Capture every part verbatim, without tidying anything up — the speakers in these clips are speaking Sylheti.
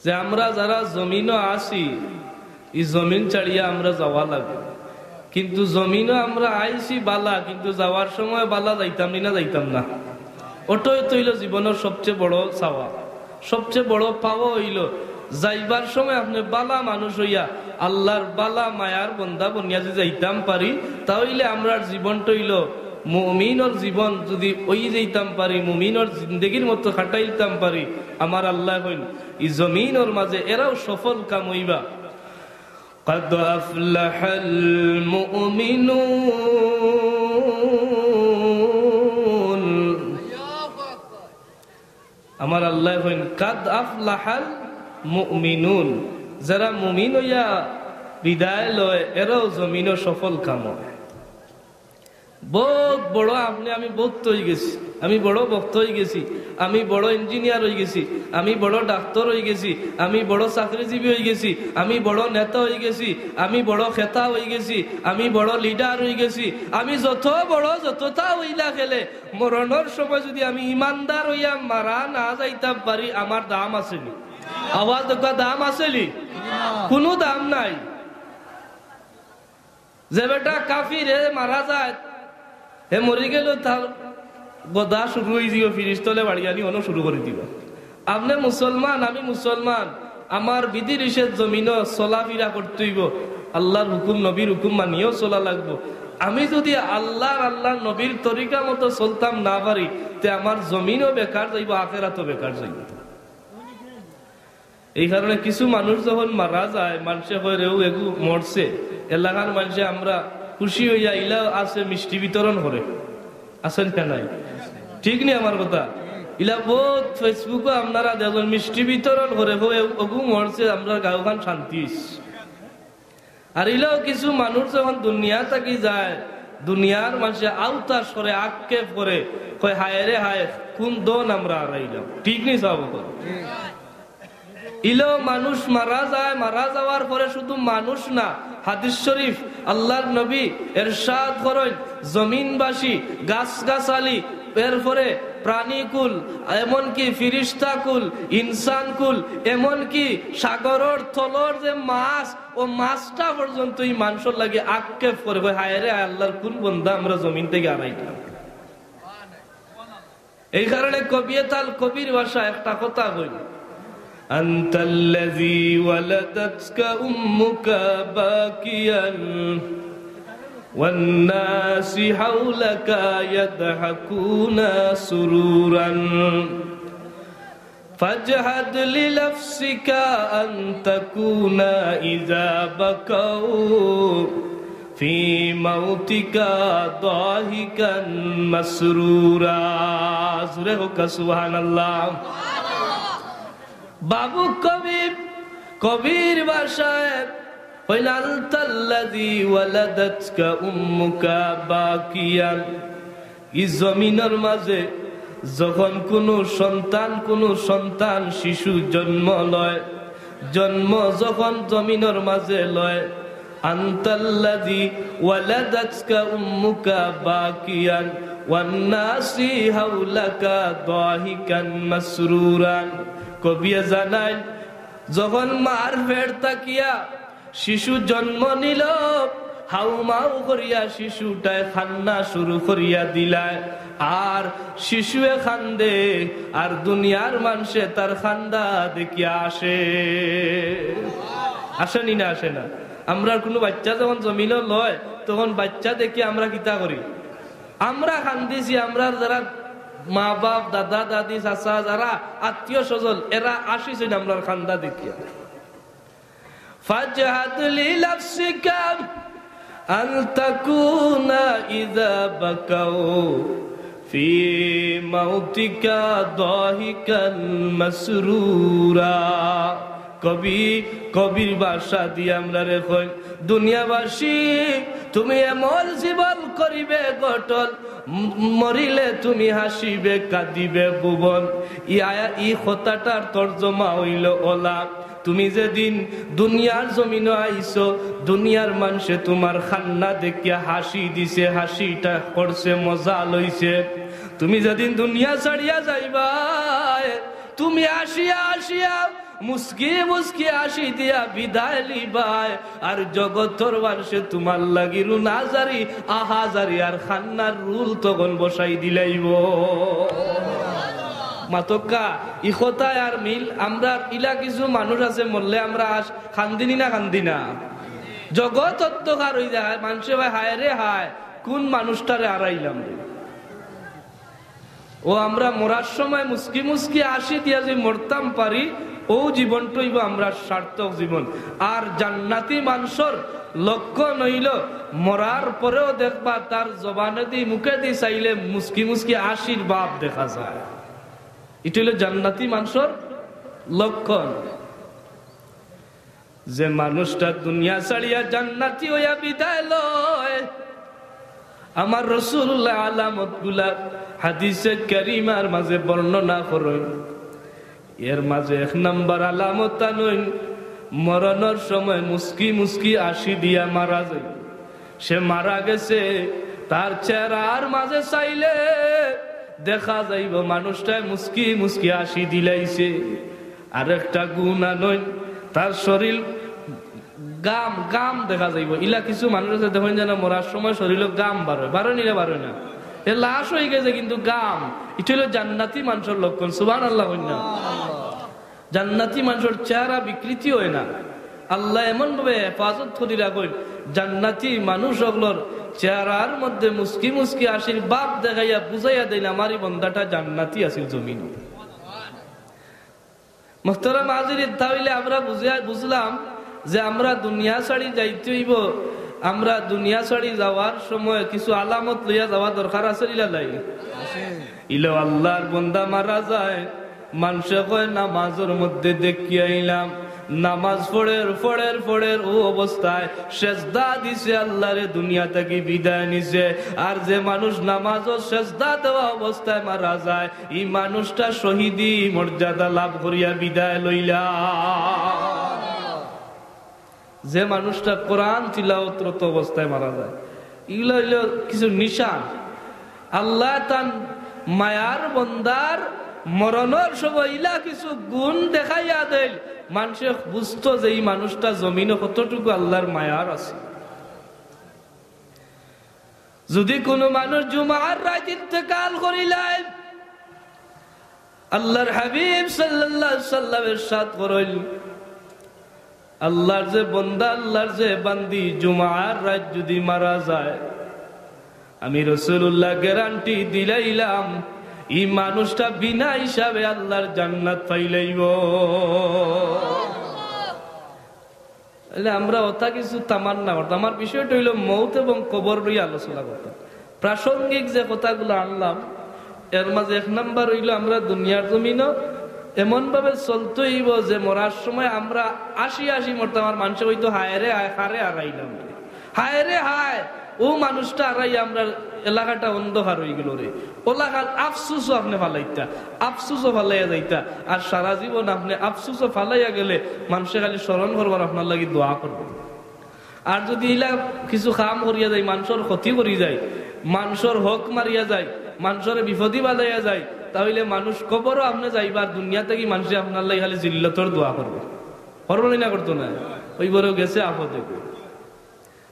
যে আমরা যারা জমিনো আছি, ই জমিন ছাড়িয়া আমরা যাওয়া লাগবো। কিন্তু জমিনো আমরা আইছি বালা, কিন্তু যাওয়ার সময় বালা যাইতাম নি না, যাইতাম না? ওটাই তো অইলো জীবনর সবচেয়ে বড় চাওয়া, সবচেয়ে বড় পাওয়া অইলো যাইবার সময় আপনে বালা মানুষ অইয়া, আল্লার বালা মায়ার বন্দা বনিয়া যদি যাইতাম পারি, তা অইলে আমরার জীবনটা অইলো মুমিনর জীবন। যদি অই যাইতাম পারি, মুমিনর জিন্দেগির মতো কাটাইতাম পারি, আমার আল্লায় কইন, ই জমিনর মাঝে এরাও সফল কাম অইবা। قد أفلح المؤمنون। আমার আল্লায় কইন, "কাদ আফলাহাল মুমিনুন।" যারা মুমিন অইয়া বিদায় লয়, এরাও জমিনো সফল কাম অয়। বউত বড় আপনে, আমি বক্তা অই গেছি, আমি বড় বক্তা অই গেছি, আমি বড় ইঞ্জিনিয়ার অই গেছি, আমি বড় ডাক্তার অই গেছি, আমি বড় চাকরিজীবী অই গেছি, আমি বড় নেতা অই গেছি, আমি বড় খেতা অই গেছি, আমি বড় লিডার অই গেছি, আমি যত বড় যততা অইলা গেলে মরণর সময় যদি আমি ইমানদার অইয়া মারা না যাইতাম পারি, আমার দাম আছে নি? আওয়াজ দেউক্কা, দাম আছে নি? কুনু দাম নাই। যে বেটা কাফির, হে মারা যায়, হে মরি গেলে তার গদা শুরু অই দিবো, ফিরিস্তা অকলে বাড়ি আনি অনো শুরু করি দিবো। আপনে মুসলমান, আমি মুসলমান, আমার বিধি নিষেধ জমিনো চলাফিরা করতে অইবো, আল্লার হুকুম নবীর হুকুম মানিয়াউ চলা লাগবো। আমি যদি আল্লার, আল্লার নবীর তরিকা মতো চলতাম না পারি, তে আমার জমিনও বেকার যাইবো, আখেরাতও বেকার যাইবো। এই কারণে কিছু মানুষ যখন মারা যায়, মানষে কয়, "রে, অউ এগু মরছে।" এলাকার মানষে আমরা খুশি অইয়া ইলা আছে মিষ্টি বিতরণ করে, আছে না নাই? ঠিক নি আমার কথা? ইলা বউত Facebook-ও আপনারা দেখইন মিষ্টি বিতরণ করে, কয়, "অগু মরছে, আমরার গাঁওখান শান্তি অইছে।" আর ইলাও কিছু মানুষ যখন দুনিয়া থাকি যায়, দুনিয়ার মানষে আউতাস করে, আক্ষেপ করে, কয়, "হায় রে হায়, কুন দন আমরা হারাইলাম।" ঠিক নি সাব অকল? ইলাও মানুষ মারা যায়, মারা যাওয়ার পরে শুধু মানুষ না, হাদিস শরীফ, আল্লার নবী এরশাদ করইন, জমিনবাসী, গাছগাছালি, এরপরে প্রাণীকুল, এমনকি ফিরিস্তাকুল, ইনসানকুল, এমনকি সাগরর তলর যে মাছ, অউ মাছটা পর্যন্ত ই মানষর লাগি আক্ষেপ করে, কয়, "হায় রে, আল্লার কুন বন্দা আমরা জমিন থাকি হারাইলাম।" এই কারণে কবিয়ে তার কবির ভাষায় একটা কথা কইল, "أنت الذي ولدتك أمك باكيا والناس حولك يضحكون سرورا فاجهد لنفسك أن تكون إذا بكوا في موتك ضاحكا مسرورا।" জোরে কউক্কা সুবহানাল্লাহ। বাবু কবি, কবির ভাষায় কইলা, "أنت الذي ولدتك أمك باكيا।" ই জমিনর মাঝে যখন কুনু সন্তান, কুনু সন্তান শিশু জন্ম লয়, জন্ম যখন জমিনর মাঝে লয়, "أنت الذي ولدتك أمك باكيا والناس حولك ضاحكا مسرورا।" কবিয়ে জানাইন, যখন মার পেট থাকিয়া শিশু জন্ম নিল, হাউমাউ করিয়া শিশুটায় কান্না শুরু করিয়া দিলায়, আর শিশুয়ে কান্দে, আর দুনিয়ার মানষে তার কান্দা দেখিয়া হাসে। হাসে নি না, হাসে না? আমরার কুনু বাইচ্চা যখন জমিনো লয়, তখন বাইচ্চা দেখিয়া আমরা কিতা করি? আমরা কান্দিছি, আমরার যারা মা বাপ, দাদা দাদি, চাচা, যারা আত্মীয় স্বজন, এরা হাসিছইন আমরার কান্দা দেখিয়া। فاجهد لنفسك أن تكون إذا بكوا في موتك ضاحكا مسرورا। কবি, কবির ভাষা দিয়া আমরারে কইন, দুনিয়াবাসী, তুমি এমন জীবন করিবে গঠন, ম-, মরিলে তুমি হাসিবে, কাঁদিবে ভুবন। ই আয়া-, ই কথাটার তর্জমা অইলো অলা, তুমি যেদিন দুনিয়ার জমিনো আইছো, দুনিয়ার মানষে তুমার কান্না দেখিয়া হাসি দিছে, হাসিটা করছে, মজা লইছে। তুমি যেদিন দুনিয়া ছাড়িয়া যাইবায়, তুমি আসিয়া আসিয়া মুস্কি মুস্কি আসি দিয়া বিদায় লিবায়, আর জগতর মানষে তুমার লাগি রুনাজারি, আহাজারি আর খান্নার রুল তখন বসাই দিলাইবো। মাতক্কা, ই কথায় আর মিল। আমরার ইলা কিছু মানুষ আছে, মরলে আমরা আস-, খান্দিনি না খান্দি না? জগত অন্ধকার অই যায়, মানষে কয়, "হায় রে হায়, কুন মানুষটারে আরাইলাম রে।" ও আমরা মরার সময় মুস্কি মুস্কি আসি দিয়া যদি মরতাম পারি, ও জীবনটা অইবো আমরার সার্থক জীবন। আর জান্নাতি মানষর লক্ষণ অইলো, মরার পরেও দেখবা তার জবানেদি মুখেদি চাইলে মুস্কি মুস্কি আসির ভাব দেখা যায়। ইটা অইলো জান্নাতি মানষর লক্ষণ। যে মানুষটা দুনিয়া ছাড়িয়া জান্নাতি অইয়া বিদায় লয়, আমার রাসূলুল্লাহ আলামতগুলা হাদিসে কারিমার মাঝে বর্ণনা করইন। এর মাঝে এক নাম্বার আলামত আনইন, মরণর সময় মুস্কি মুস্কি আসি দিয়া মারা যায়। সে মারা গেছে, তার চেহারার মাঝে চাইলে দেখা যাইবো মানুষটায় মুস্কি মুস্কি আসি দিলাইছে। আরেকটা গুণ আনইন, তার শরীর গাম, গাম দেখা যাইবো। ইলা কিছু মানুষ আছে দেখইন যেন মরার সময় শরীরো গাম বারয়, বারয় নি রে, বারয় না? এ লাশ অই গেছে কিন্তু গাম। ইটা অইলো জান্নাতি মানষর লক্ষণ। সুবহানাল্লাহ কইন না? জান্নাতি মানষর চেহারা বিকৃতি অয় না। আল্লায় এমন ভাবে হেফাজত করি রাখইন, জান্নাতি মানুষ অকলর চেহারার মধ্যে মুস্কি মুস্কি আসির ভাব দেখাইয়া বুঝাইয়া দেইন, "আমার ই বন্দাটা জান্নাতি আছিল জমিনো।" মোহতারাম হাজিরিন, তাইলে আমরা বুঝিয়া, বুঝলাম যে আমরা দুনিয়া ছাড়ি যাইতে অইবো। আমরা দুনিয়া ছাড়ি যাওয়ার সময় কিছু আলামত লইয়া যাওয়া দরকার আছে নি না নাই? ইলা আল্লাহর বন্দা মারা যায়, মানষে কয়, "নামাজর মধ্যে দেখি আইলাম, নামাজ পড়ের, পড়ের, পড়ের, ও অবস্থায় সেজদা দিছে, আল্লাহরে দুনিয়া থাকি বিদায় নিছে।" আর যে মানুষ নামাজও সেজদা দেওয়া অবস্থায় মারা যায়, ই মানুষটা শহীদি মর্যাদা লাভ করিয়া বিদায় লইলা। যে মানুষটা কোরআন তিলাওয়াতরত অবস্থায় মারা যায়, ইগুলা অইলো কিছু নিশান। আল্লায় তান মায়ার বন্দার মরণর সময় ইলা কিছু গুণ দেখাইয়া দেইন, মানষে বুঝতো যে ই মানুষটা জমিনো কতটুকু আল্লাহর মায়ার আছে। যদি কুনু মানুষ জুমার রাইত ইন্তেকাল করিলায়, আল্লাহর হাবিব সাল্লাল্লাহু আলাইহি ওয়াসাল্লাম ইরশাদ করইন, আল্লাহর যে বন্দা, আল্লাহর যে বান্দি জুমার রাইত যদি মারা যায়, আমি রাসূলুল্লাহ গ্যারান্টি দিলাইলাম, ই মানুষটা বিনা হিসাবে আল্লাহর জান্নাত পাইলাইবো। তাইলে আমরা অতা কিছু তামান্না করতাম। আমার বিষয়টা অইলো মউত এবং কবর লইয়া আলোচনা করতাম। প্রাসঙ্গিক যে কথাগুলা আনলাম, এর মাঝে এক নাম্বার অইলো আমরা দুনিয়ার জমিনো এমন ভাবে চলতে অইবো যে মরার সময় আমরা আসি আসি মরতাম, আর মানষে কইতো, "হায় রে হায়, কারে হারাইলাম রে।" হায় রে হায়, ও মানুষটা হারাইয়া আমরার এলাকাটা অন্ধকার অইগেলো রে। অলাখান আফসুসও আপনে ফালাইতা, আফসুসও ফালাইয়া যাইতা। আর সারা জীবন আপনে আফসুসও ফালাইয়া গেলে মানষে খালি স্মরণ করবো আর আপনার লাগি দোয়া করবো। আর যদি ইলা কিছু কাম করিয়া যাই, মানষর ক্ষতি করি যাই, মানষর হক মারিয়া যাই, মানষরে বিপদি বাজাইয়া যাই, তাইলে মানুষ কবরও আপনে যাইবা, আর দুনিয়া থাকি মানষে আপনার লাগি খালি জিল্লতর দোয়া করবো। করবো নি না, করতো না? অউ বড় গেছে আপদে।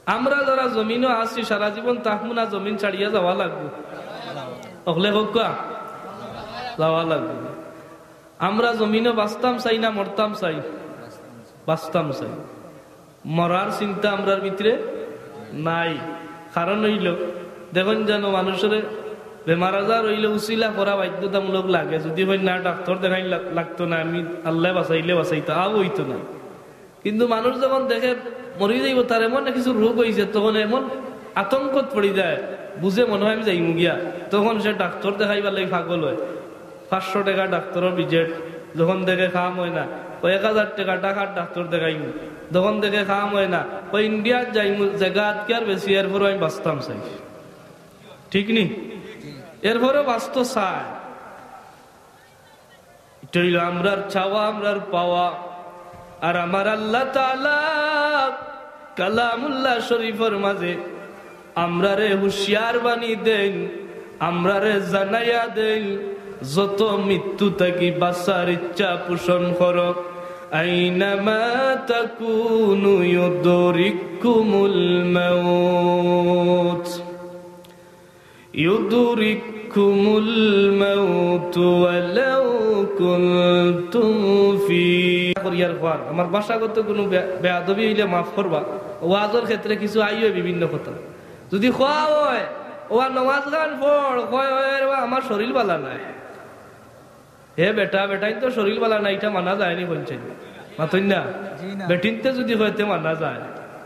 আমরা যারা জমিনো আছি, সারা জীবন থাকমু না, জমিন ছাড়িয়া যাওয়া লাগবো। অকলে কউক্কা, যাওয়া লাগবো। আমরা জমিনো বাঁচতাম চাই না মরতাম চাই? বাঁচতাম চাই। মরার চিন্তা আমরার ভিতরে নাই। কারণ অইলো, দেখইন যেন মানুষরে বেমার আজার অইলে উছিলা করা বাধ্যতামূলক লাগে। যদি কইন না, ডাক্তর দেখাইন লাগ-, লাগতো না, আমি আল্লায় বাঁচাইলে বাঁচাইতা, আও অইতো না। কিন্তু মানুষ যখন দেখে মরি যাইবো, তার এমন কিছু রোগ অইছে, তখন এমন আতঙ্কত পড়ি যায়, বুঝে মনে অয় আমি যাইমু গিয়া, তখন সে ডাক্তর দেখাইবার লাগি পাগল অয়। পাঁচশো টেকা ডাক্তরর ভিজিট, যখন দেখে কাম অয় না, কয় এক হাজার টেকা ঢাকার ডাক্তর দেখাইমু, যখন দেখে কাম অয় না, কয় ইন্ডিয়াত যাইমু, জাগা আটকার বেশি, এরপরও আমি বাঁচতাম চাই। ঠিক নি? এরপরও বাঁচতো চায়। ইটা অইলো আমরার চাওয়া, আমরার পাওয়া। আর আমার আল্লাহ তাআলা কালামুল্লাহ শরীফর মাঝে আমরারে হুঁশিয়ার বানি দেইন, আমরারে জানাইয়া দেইন, যত মৃত্যু থাকি বাঁচার ইচ্ছা পোষণ করো। আইনামা তাকুনু ইউদরিককুমুল মাউত। ইউদরিককুমুল মাউতু ওয়ালাউ কুনতুম ফি। করিয়ার খোয়ার, আমার ভাষাগত কুনু বে-, বেয়াদবি অইলে মাফ করবা। ওয়াজর ক্ষেত্রে কিছু আইও বিভিন্ন কথা। যুদি কওয়া অয়, "ওবা নমাজ খান পড়", কয়, "ওরে বা, আমার শরীর বালা নায়।" হে বেটা, বেটাইন তো শরীর বালা নায়, ইটা মানা যায়নি কইনছেন। মাতইন না? জি না। বেটিন্তে যুদি কয়, তে মানা যায়।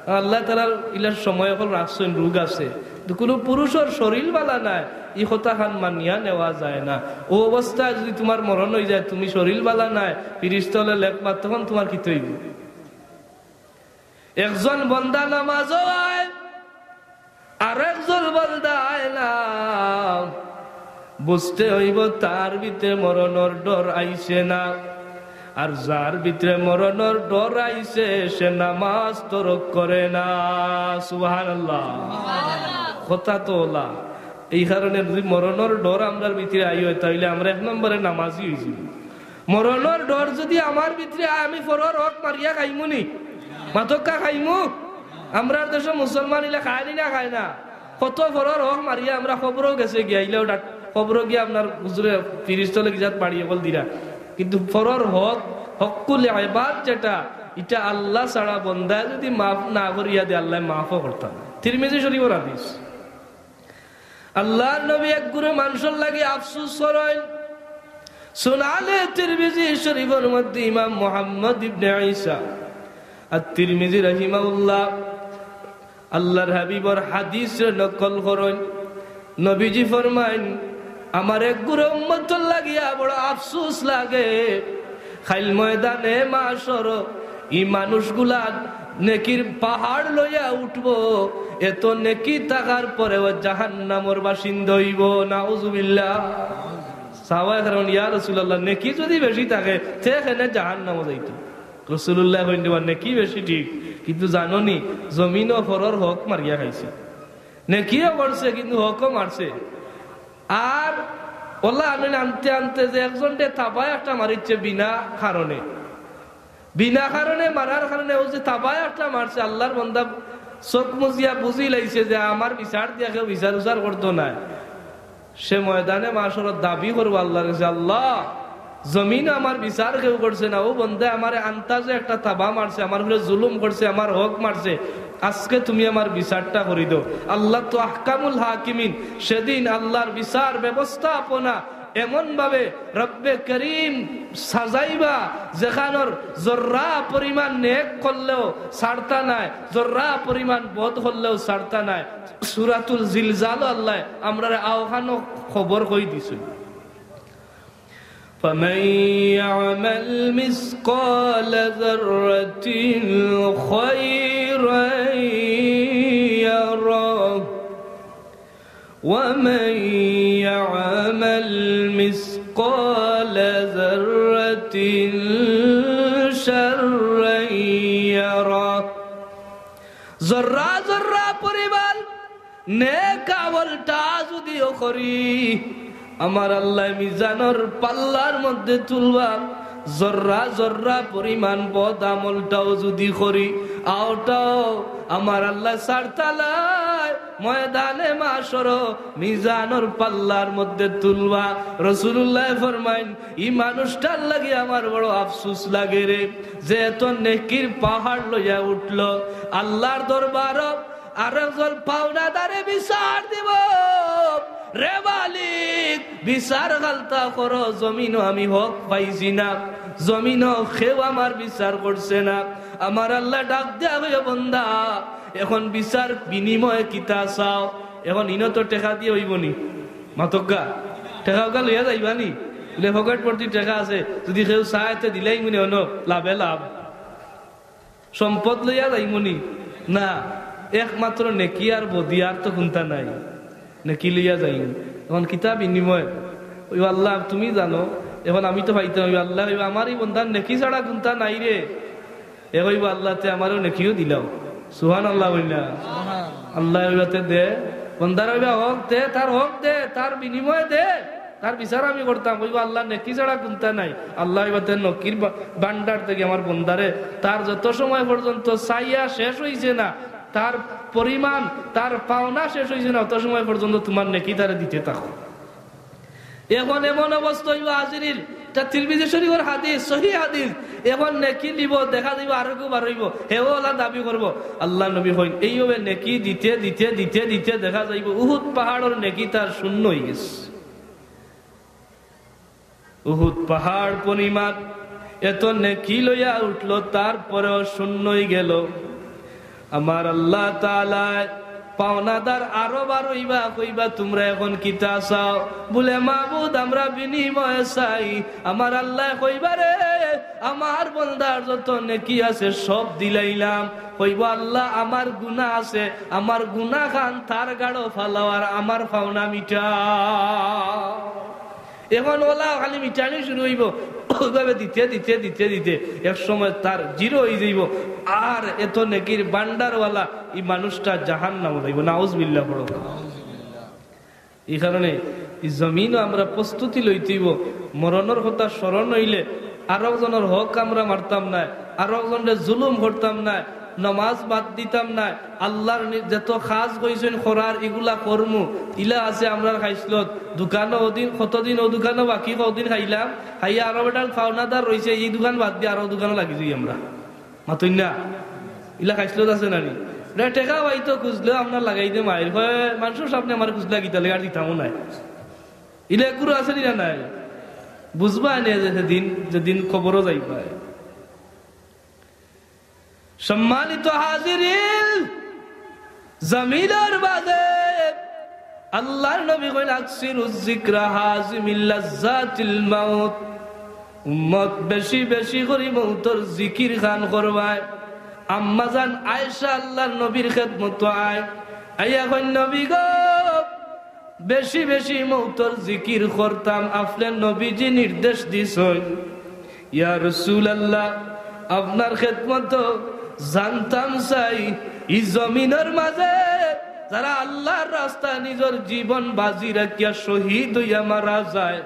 আর আল্লাহ তাআলার ইলার সময় অকল রাখছইন, রোগ আছে। তো কুনু পুরুষর শরীর বালা নায়, ই কথাখান মানিয়া নেওয়া যায় না। অউ অবস্থায় যুদি তুমার মরণ অইযায়, তুমি শরীর বালা নায়, ফিরিস্তা অকলে লেখ মাত, তখন তুমার কিতা অইবো? একজন বন্দা নামাজও আয়, আরেকজন বন্দা আয় না। বুঝতে অইবো তার ভিতরে মরণর ডর আইছে না, আর যার ভিতরে মরণর ডর আইছে সে নামাজ তরক করে না। সুবহানাল্লাহ। কথা তো অলা। এই কারণে যুদি মরণর ডর আমরার ভিতরে আই অয়, তাইলে আমরা এক নম্বরে নামাজি অইযিমু। মরণর ডর যুদি আমার ভিতরে আয়, আমি পরর হক মারিয়া খাইমু নি? মাতউক্কা, খাইমু? আমরার দেশো মুসলমান ইলা খায় নি না খায় না? কত পরর হক মারিয়া আমরা কবরো গেছে গিয়া, ইলা ওটা কবরো গিয়া আপনার হুজুরে ফিরিস্তা অকলে গিজাত বাড়ি অকল দিরা। কিন্তু পরর হক, হক্কুল ইবাদ যেটা, ইটা আল্লাহ ছাড়া বন্দায় যুদি মাফ না করিয়া দে, আল্লায় মাফও করতা নায়। তিরমিজি শরীফর হাদিস। আল্লাহর নবী এক গুরু মানষর লাগি আফসুস করইন। সুনানে তিরমিজি শরীফর মধ্যে ইমাম মুহাম্মদ ইবনে ঈসা আত তিরমিজি রাহিমাহুল্লাহ আল্লাহর হাবিবর হাদিসরে নকল করইন। নবীজি ফরমাইন, "আমার এক গুরু উম্মতর লাগিয়া বড় আফসুস লাগে।" কাইল ময়দানে মাশর ই মানুষগুলা নেকির পাহাড় লইয়া উঠবো, এত নেকি থাকার পরেও জাহান্নামর বাসিন্দা অইবো। নাউজুবিল্লাহ। সাহাবায়ে কেরাম, "ইয়া রাসূলুল্লাহ, নেকি যুদি বেশি থাকে, তে কেনে জাহান্নামো যাইতো?" রাসূলুল্লায় কইন, "নেকি বেশি ঠিক, কিন্তু জানো নি, জমিনো পরর হক মারিয়া খাইছে, নেকিও করছে কিন্তু হকও মারছে।" আর অলা আনইন আনতে আনতে যে একজনরে থাবায় একটা মারিছে বিনা কারণে, বিনা কারণে মারার কারণে অউ যে থাবায় একটা মারছে, আল্লাহর বন্দা চউখ মুজিয়া বুঝিলাইছে যে আমার বিচার দিয়া কেউ বিচার উচার করতো নায়। সে ময়দানে মাশরত দাবি করবো আল্লাহর কাছে, "আল্লাহ, জমিনো আমার বিচার কেউ করছে না, অউ বন্দায় আমারে আন্তাজে একটা থাবা মারছে, আমার উপরে জুলুম করছে, আমার হক মারছে, আজকে তুমি আমার বিচারটা করি দেও।" আল্লাহ তো আহকামুল হাকিমিন, সেদিন আল্লাহর বিচার ব্যবস্থাপনা এমন ভাবে রব্বে করিম সাজাইবা, যেখানোর জর্রা পরিমাণ নেক করলেও ছাড়তা নায়, জর্রা পরিমাণ বদ করলেও ছাড়তা নায়। সূরাতুল জিলজালও আল্লায় আমরারে অখানো খবর কই দিছইন। فمن يعمل مثقال ذرة خيرا يره ومن يعمل مثقال ذرة شرا يره। জর্রা জর্রা পরিমাণ নেক আমলটা যুদিও করি, আমার আল্লায় মিজানর পাল্লার মধ্যে তুলবা। জর্রা জর্রা পরিমাণ বদ আমলটাও যুদি করি, অউটাও আমার আল্লায় ছাড়তা নায়, ময়দানে মাশরো মিজানর পাল্লার মধ্যে তুলবা। রাসূলুল্লায় ফরমাইন, "ই মানুষটার লাগি আমার বড় আফসুস লাগে রে, যে এত নেকির পাহাড় লইয়া উঠলো আল্লাহর দরবারো, আরেকজন পাওনাদারে বিচার দিবো, রে মালিক, বিচার খালতা করো, জমিনো আমি হক পাইছি না, জমিনো কেউ আমার বিচার করছে না।" আমার আল্লায় ডাক দিয়া কইন, "বন্দা, এখন বিচার বিনিময়ে কিতা চাও?" এখন ইনো তো টেকা দিয়া অইবো নি? মাতউক্কা, টেকা উকা লইয়া যাইবা নি? বুলে, "পকেট ভর্তি টেকা আছে, যুদি কেউ চায় তে দিলাইমু নে, অনো লাভে লাভ।" সম্পদ লইয়া যাইমু নি? না, একমাত্র নেকি আর বদি, আর তো কুন্তা নাই। নেকি লইয়া যাইমু। এখন কিতা বিনিময়? "ওই আল্লাহ, তুমি জানো, এখন আমি তো পাইতাম।" "ওই আল্লাহ, ওই আমার ই বন্দার নেকি ছাড়া কুন্তা নাই রে।" এ কইবো, "আল্লাহ, তে আমারেও নেকিও দিলাও।" সুবহানাল্লাহ বইলা। আল্লাহ কইবা, "তে দে, বন্দার কইবা হক দে, তার হক দে, তার বিনিময়ে দে।" তার বিচার আমি করতাম, কইবো, "আল্লাহ, নেকি ছাড়া কুন্তা নাই।" আল্লায় কইবা, "তে নেকির বা-, ভান্ডার থাকি আমার বন্দারে, তার যত সময় পর্যন্ত চাইয়া শেষ অইছে না, তার পরিমাণ, তার পাওনা শেষ অইছে না, অত সময় পর্যন্ত তুমার নেকি তারে দিতে থাকো।" এখন এমন অবস্থা অইবো, হাজিরিন, ইটা তিরমিজি শরীফর হাদিস, সহিহ হাদিস। এখন নেকি নিবো, দেখা যাইবো আরোগু বারইবো, হেও অলা দাবি করবো। আল্লার নবী কইন, এইভাবে নেকি দিতে, দিতে, দিতে, দিতে দেখা যাইবো উহুদ পাহাড়র নেকি তার শূন্য অইগেছে। উহুদ পাহাড় পরিমাণ এত নেকি লইয়া উঠলো, তারপরেও শূন্য অইগেলো। আমার আল্লাহ তাআলায় পাওনাদার আরো বারইবা, কইবা, "তুমরা এখন কিতা চাও?" বুলে, "মাবুদ, আমরা বিনিময়ে চাই।" আমার আল্লায় কইবা, "রে, আমার বন্দার যত নেকি আছে সব দিলাইলাম।" কইবো, "আল্লাহ, আমার গুনা আছে, আমার গুনা খান তার গাড়ো ফালাও আর আমার পাওনা মিটাও।" এখন অলা খালি মিটানি শুরু অইবো, ওইভাবে দিতে দিতে দিতে দিতে এক সময় তার জিরো অইযাইবো। আর এত নেকির ভান্ডারওয়ালা ই মানুষটা জাহান্নামো যাইবো। নাউজুবিল্লাহ পড়ো। ই কারণে ই জমিনো আমরা প্রস্তুতি লইতে অইবো। মরণর কথা স্মরণ অইলে আরক জনর হক আমরা মারতাম নায়, আরক জনরে জুলুম করতাম নায়, নমাজ বাদ দিতাম নায়, আল্লার নি-, যত কাজ কইছইন করার, ইগুলা করমু। ইলা আছে আমরার খাইছলত, দোকানো ওদিন, কতদিন ও দোকানো বাকি, কতদিন খাইলাম, খাইয়া আরো বেটার পাওনাদার রইছে, ই দোকান বাদ দিয়া আরো দোকানো লাগি যাই আমরা। মাতইন না? ইলা খাইছলত আছে না নি? না, টেকা পাইতো খুঁজলেও আপনার লাগাই দে মাইর। কয়, "মানষর সামনে আমারে খুঁজলা কিতা লাগি, আর দিতামও নায়।" ইলা এগুলো আছে নি না নাই? বুঝবা নে যে সেদিন, যেদিন কবরো যাইবা। সম্মানিত হাজিরিন, জমিনর মাঝে আল্লার নবী কইন, "আকসিরুজ যিকরা হাজিমিল লাজ্জাতিল মাউত।" উম্মত, বেশি বেশি করি মউতর জিকির খান করবায়। আম্মাজান আয়েশা আল্লার নবীর খেদমতো আয়, আইয়া কইন, "নবী গো, বেশি বেশি মউতর জিকির করতাম, আপনে নবীজি নির্দেশ দিছইন।" ইয়া রাসূলুল্লাহ, আপনার খেদমতো জানতাম চাই, ই জমিনর মাঝে যারা আল্লার রাস্তায় নিজর জীবন বাজি রাখিয়া শহীদ অইয়া মারা যায়,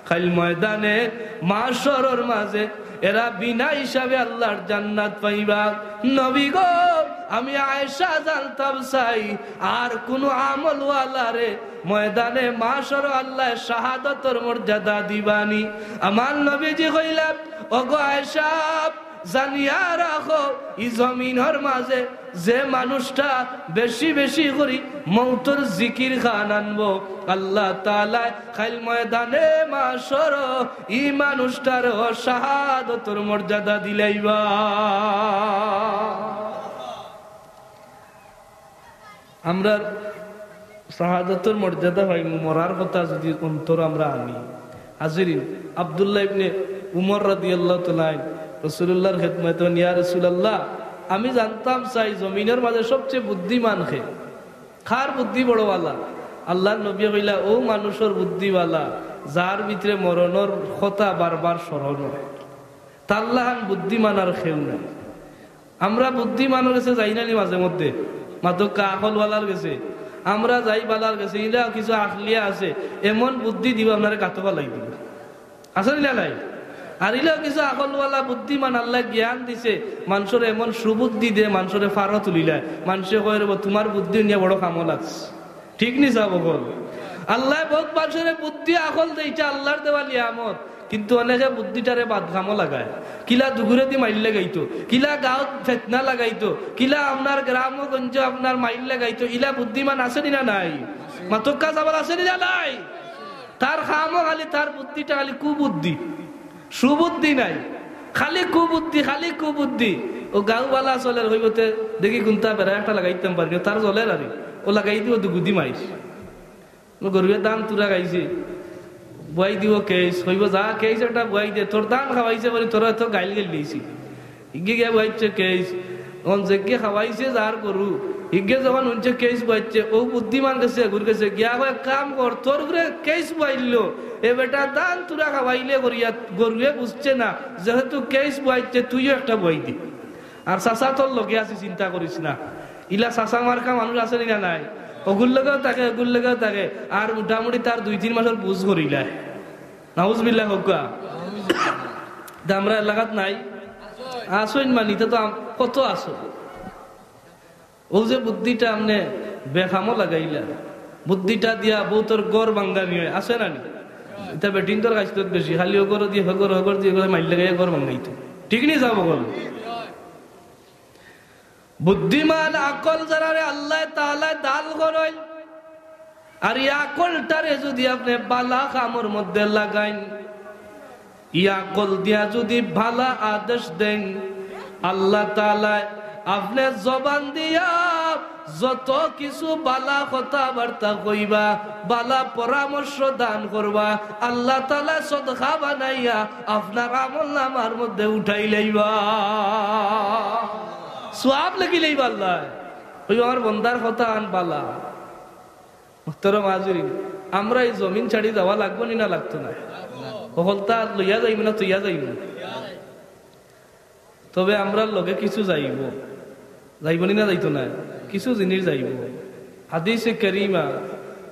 কাইল ময়দানে মাশরর মাঝে এরা বিনা হিসাবে আল্লার জান্নাত পাইবা। নবী গো, আমি আয়েশা জানতাম চাই, আর কুনু আমলওয়ালারে ময়দানে মাশরো আল্লায় শাহাদতর মর্যাদা দিবানি? আমার নবীজি কইলা, "ওগো আয়েশা, জানিয়া রাখো, ই জমিনর মাঝে যে মানুষটা বেশি বেশি করি মউতর জিকির খান আনবো, আল্লাহ তাআলায় কাইল ময়দানে মাশরো ই মানুষটারও শাহাদতর মর্যাদা দিলাইবা।" আমরা শাহাদতর মর্যাদা পাইমু, মরার কথা যদি অন্তর আমরা আনি। হাজিরিন, আব্দুল্লাহ ইবনে উমর রাদিয়াল্লাহু তাআলা আনহু রাসূলুল্লাহর খেদমতো, "ইয়া রাসূলুল্লাহ, আমি জানতাম চাই জমিনর মাঝে সবচেয়ে বুদ্ধিমান কে, কার বুদ্ধি বড় বালা?" আল্লার নবী কইলা, "ও মানুষর বুদ্ধি বালা, যার ভিতরে মরণর কথা বারবার স্মরণ অয়, তার লাখান বুদ্ধিমান আর কেউ নাই।" আমরা বুদ্ধিমানর গেছে যাই না নি মাঝে মধ্যে? মাতউক্কা আকলওয়ালার গেছে। আমরা যাই বালার গেছে, ইলা কিছু আকলিয়া আছে, এমন বুদ্ধি দিবো আপনারে গাতো ফালাই দিবো। আছে নি না নাই? আর ইলা কিছু আকলওয়ালা বুদ্ধিমান, আল্লায় জ্ঞান দিছে, মানষরে এমন সুবুদ্ধি দে, মানষরে ফারো তুলিলায়। মানষে কয়, "রে বা, তুমার বুদ্ধি নিয়া বড় কামো লাগছে।" ঠিক নি সাব অকল? আল্লায় বউত মানষরে বুদ্ধি আকল দেইছে, আল্লার দেওয়া নিয়ামত। কিন্তু অনেকে বুদ্ধিটারে বাদ কামো লাগায়। কিলা দুগুরেদি মাইর লাগাইতো, কিলা গাঁওত ফেতনা লাগাইতো, কিলা আপনার গ্রামগঞ্জো আপনার মাইর লাগাইতো, ইলা বুদ্ধিমান আছে নি না নাই? মাতউক্কা সাব অকল, আছে নি না নাই? তার কামও খালি, তার বুদ্ধিটা খালি কুবুদ্ধি, সুবুদ্ধি নাই, খালি কুবুদ্ধি, খালি কুবুদ্ধি। ও গাঁও বালা চলের, কইবো তে দেখি কুনটা বেড়া একটা লাগাইতাম পারি, তার চলের আরি, ও লাগাই দিবো দুগুদি মাইর। গরুয়ে ধান তুরা খাইছে, বুয়াই দিবো কেইস, কইবো, "যা কেইস একটা বুয়াই দে, তোর ধান খাওয়াইছে বলি তোরা তো গাইল গাইল দিয়েছি।" হিগে গিয়া বুয়াইছে কেইস, অখন যেগে খাওয়াইছে যার গরু, হিগে যখন হুনছে কেইস বুয়াইছে, ও বুদ্ধিমান গেছে, এগুর গেছে, গিয়া কয়, "এক কাম কর, তোর উপরে কেইস বুয়াইলো, এ বেটা ধান তুরা খাওয়াইলে গরুয়ে বুঝছে না, যেহেতু কেইস বুয়াইছে, তুইও একটা বুয়াই দে। আর চাচা তোর লগে আছে, চিন্তা করিস না।" ইলা চাচা মার্কা মানুষ আছে নি না নাই? অগুর লগেও থাকে, অগুর লগেও থাকে, আর মোটামুটি তার দুই তিন মাসর বুঝ করিলায়। নাউজুবিল্লাহ কউক্কা। তে আমরার এলাকাত নাই? আছইন মানি, ইতা তো আম-, কত আছো। অউ যে বুদ্ধিটা আপনে বেকামো লাগাইলা, বুদ্ধিটা দিয়া বউতর ঘর ভাঙ্গানি অয়, আছে না নি? ইতা বেটিন্তর কাইছলত বেশি, খালি অগর দি হগর, হগর দি হগর মাইর লাগাইয়া ঘর ভাঙ্গাইতো। ঠিক নি যাবো বল? বুদ্ধিমান আকল যারারে আল্লাহ তাআলায় দান করইন, আর ই আকলটারে যুদি আপনে বালা কামর মধ্যে লাগাইন, ই আকল দিয়া যুদি বালা আদেশ দেইন, আল্লাহ তাআলায় আপনে জবান দিয়া যত কিছু বালা কথাবার্তা কইবা, বালা পরামর্শ দান করবা, আল্লাহ তাআলায় সদকা বানাইয়া আপনার আমল নামার মধ্যে উঠাই লইবা, সওয়াব লেখি লইবা আল্লায়। অউ আমার বন্দার কথা আন বালা। মুহতারাম হাজিরিন, আমরা ই জমিন ছাড়ি যাওয়া লাগবো নি না লাগতো না? হকলতা লইয়া যাইমু না থইয়া যাইমু? তবে আমরার লগে কিছু যাইবো, যাইবো নি না যাইতো না? কিছু জিনিস যাইবো। হাদিসে কারিমা,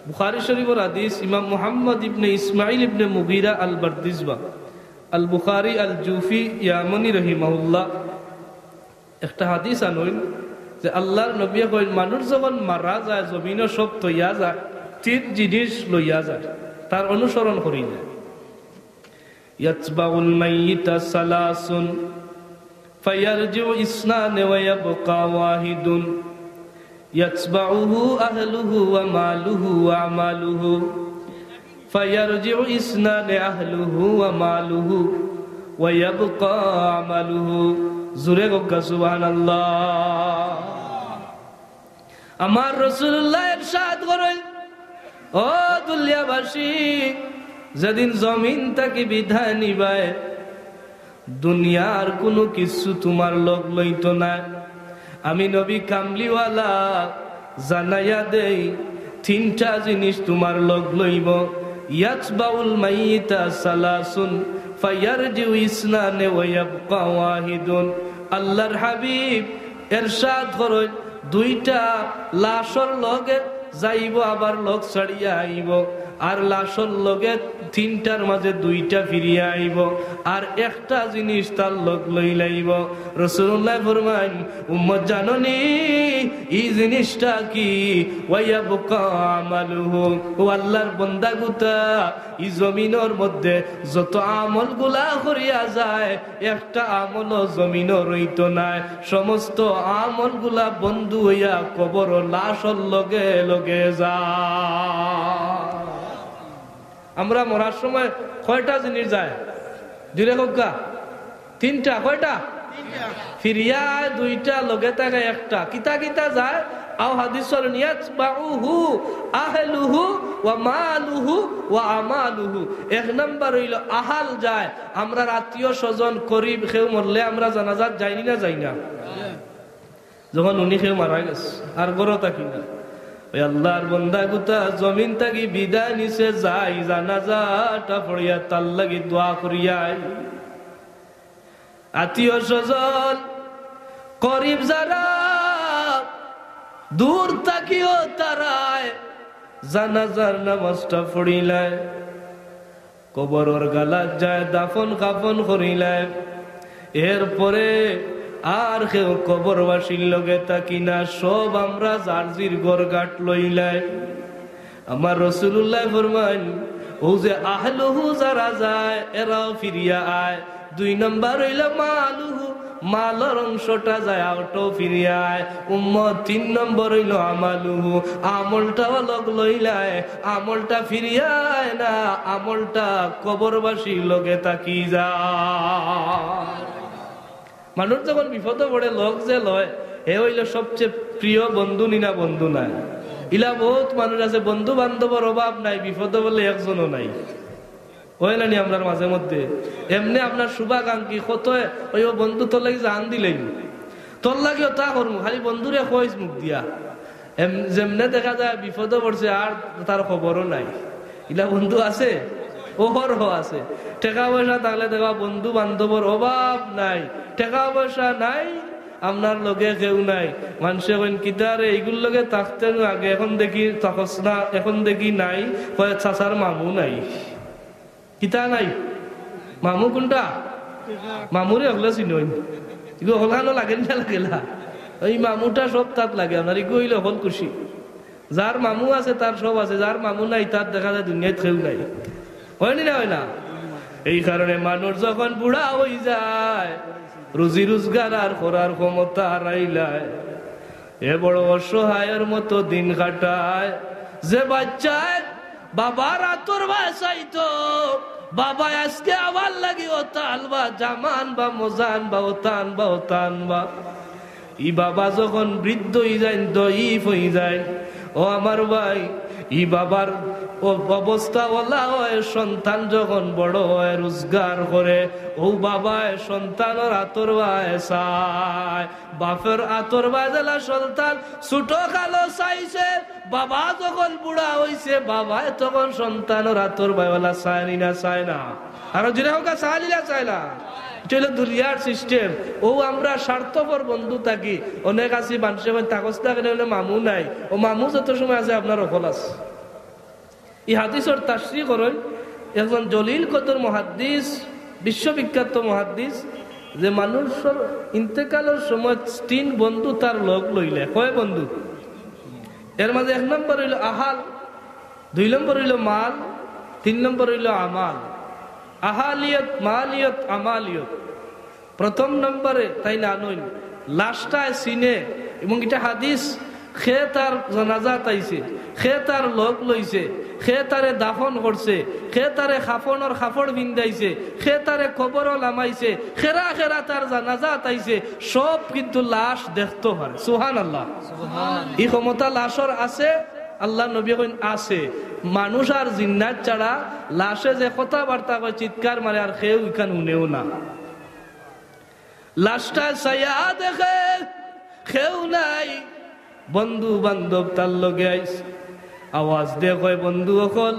বুখারী শরীফর হাদিস, ইমাম মুহাম্মদ ইবনে ইসমাইল ইবনে মুগিরা আল বারদিজবা, আল বুখারী আল জুফি ইয়ামনি রহিমাহুল্লাহ, একটা হাদিস আনইন যে আল্লাহর নবীয়ে কইন, মানুষ যখন মারা যায়, জমিনো সব থইয়া যায়, তিন জিনিস লইয়া যায়, তার অনুসরণ করি না। يتبع الميت ثلاث فيرجع اثنان ويبقى واحد يتبعه أهله وماله وعمله فيرجع اثنان أهله وماله ويبقى عمله. জোরে কউক্কা সুবহানাল্লাহ। আমার রাসূলুল্লাহ ইরশাদ করইন, ও দুনিয়াবাসী, যেদিন জমিন থাকি বিদায় নিবায়, দুনিয়ার কুনু কিচ্ছু তুমার লগ লইতো নায়। আমি নবী কামলিওয়ালা জানাইয়া দেই, তিনটা জিনিস তুমার লগ লইবো। يتبع الميت ثلاث فيرجع اثنان ويبقى واحد. আল্লাহর হাবিব এরশাদ করইন, দুইটা লাশর লগে যাইবো, আবার লগ ছাড়িয়া আইবো, আর লাশর লগে তিনটার মাঝে দুইটা ফিরিয়া আইবো, আর একটা জিনিস তার লগ লইলাইবো। রাসূলুল্লাহ ফরমাইন, উম্মত জানো নি ই জিনিসটা কি? ويبقى عمله. ও আল্লাহর বন্দাগুতা, ই জমিনর মধ্যে যত আমলগুলা করিয়া যায়, একটা আমলও জমিনো রইতো নায়, সমস্ত আমলগুলা বন্ধু অইয়া কবরর লাশর লগে লগে যায়। আমরা মরার সময় কয়টা জিনিস যায়? জোরে কউক্কা। তিনটা। কয়টা? ফিরিয়া আয় দুইটা, লগে থাকে একটা। কিতা কিতা যায়? আও হাদিস অইল, يتبعه أهله وماله وعمله. এক নাম্বার অইল আহাল যায়, আমরার আত্মীয় স্বজন, করিব, কেউ মরলে আমরা জানাজাত যাইনি না যাই না? যখন উনি কেউ মারা গেছে, আর ঘরো থাকি না, ওই আল্লাহর বন্দাগুতা জমিন থাকি বিদায় নিছে, যাই জানাজাটা পড়িয়া তার লাগি দোয়া করিয়াই। আত্মীয় স্বজন, করিব যারা, দূর থাকিও তারায় জানাজার নামাজটা পড়িলায়, কবরর গালাত যায় দাফন কাফন করিলায়। এরপরে আর কেউ কবরবাসীর লগে থাকি না, সব আমরা যার জির ঘরঘাট লইলায়। আমার রাসূলুল্লাহ ফরমাইন, ও যে আহলুহু যারা যায়, এরাও ফিরিয়া আয়। দুই নাম্বার অইল মালুহু, মালর অংশটা যায়, ওটাও ফিরিয়া আয়। উম্মত, তিন নম্বর অইল আমালুহু, আমলটাও লগ লইলায়, আমলটা ফিরিয়া আয় না, আমলটা কবরবাসীর লগে থাকি যায়। মানুষ যখন বিপদো পড়ে, লগ যে লয়, হে অইল সবচেয়ে প্রিয় বন্ধু, নি না বন্ধু নায়? ইলা বউত মানুষ আছে, বন্ধু বান্ধবর অভাব নাই, বিপদো বলে একজনও নাই। অয় না নি আমরার মাঝে মধ্যে? এমনে আপনার শুভাকাঙ্ক্ষী কত, ওই ও বন্ধু তোর লাগি জান দিলাইমু, তোর লাগি ওটা করমু, খালি বন্ধুরে কইস মুখ দিয়া। এম-, যেমনে দেখা যায় বিপদো পড়ছে আর তার খবরও নাই। ইলা বন্ধু আছে? অহরহ আছে। টেকা পয়সা থাকলে দেখবা বন্ধু বান্ধবর অভাব নাই, টেকা পয়সা নাই, আপনার লগে কেউ নাই। মানষে কইন, "কিতা রে, ইগুর লগে থাকতে নু আগে, এখন দেখি থাকস না, এখন দেখি নাই।" কয়, "চাচার মামু নাই।" কিতা নাই? মামু কুনটা? মামুরে হকলে চিনইন। ইগু হকলখানো লাগের না লাগের না? ওই মামুটা সব তাত লাগে, আপনার ইগু অইলে হকল খুশি। যার মামু আছে, তার সব আছে, যার মামু নাই, তার দেখা যায় দুনিয়াত কেউ নাই। অয়নি না, অয় না? এই কারণে মানুষ যখন বুড়া অইযায়, রুজি রোজগার আর করার ক্ষমতা হারাইলায়, এ বড় অসহায়র মতো দিন কাটায়। যে বাচ্চায় বাবার আতর বায় চাইতো, বাবায় আইজকে আমার লাগি অতা আনবা, জামা আনবা, মোজা আনবা, অতা আনবা, অতা আনবা। ই বাবা যখন বৃদ্ধ অইযাইন, দইফ অইযাইন, ও আমার ভাই, ই বাবার অ-, অবস্থা অলা অয়, সন্তান যখন বড় অয়, রোজগার করে, অউ বাবায় সন্তানর আতর বায় চায়। বাপর আতর বায় যেলা সন্তান ছোট কালো চাইছে, বাবা যখন বুড়া অইছে, বাবায় তখন সন্তানর আতর বায় অলা চায়নি না, চায় না? আরো জোরে কউক্কা, চায়নি না, চায় না? ইটা অইলো দুনিয়ার system। অউ আমরা স্বার্থপর বন্ধু থাকি, অনেক আছি মানষে কইন, "থাকস না কেনে?" অইলে মামু নাই। ও মামু যত সময় আছে, আপনার হকল আছে। ই হাদিসর তাশরিহ করইন একজন জলিল কদর মুহাদ্দিস, বিশ্ববিখ্যাত মুহাদ্দিস, যে মানুষর ইন্তেকালর সময় তিন বন্ধু তার লগ লইলে, কয় বন্ধু? এর মাঝে এক নম্বর অইলো আহাল, দুই নম্বর অইলো মাল, তিন নম্বর অইলো আমাল। আহালিয়ত, মালিয়ত, আমালিয়ত। প্রথম নম্বরে তাইন আনইন, লাশটায় চিনে, এবং ইটা হাদিস, কে তার জানাজাত আইছে, কে তার লগ লইছে, কে তারে দাফন করছে, কে তারে কাফনর কাপড় পিন্দাইছে, কে তারে কবরো লামাইছে, কেরা কেরা তার জানাজাত আইছে, সব কিন্তু লাশ দেখতো পারে। সুবহানাল্লাহ। ই ক্ষমতা লাশর আছে, আল্লার নবীয়ে কইন আছে। মানুষ আর জিন্নাত ছাড়া লাশে যে কথাবার্তা কয়, চিৎকার মারে, আর কেউ ইখান হুনেও না। লাশটা চাইয়া দেখে কেউ নাই, বন্ধু বান্ধব তার লগে আইছে, আওয়াজ দে কয়, "বন্ধু অকল,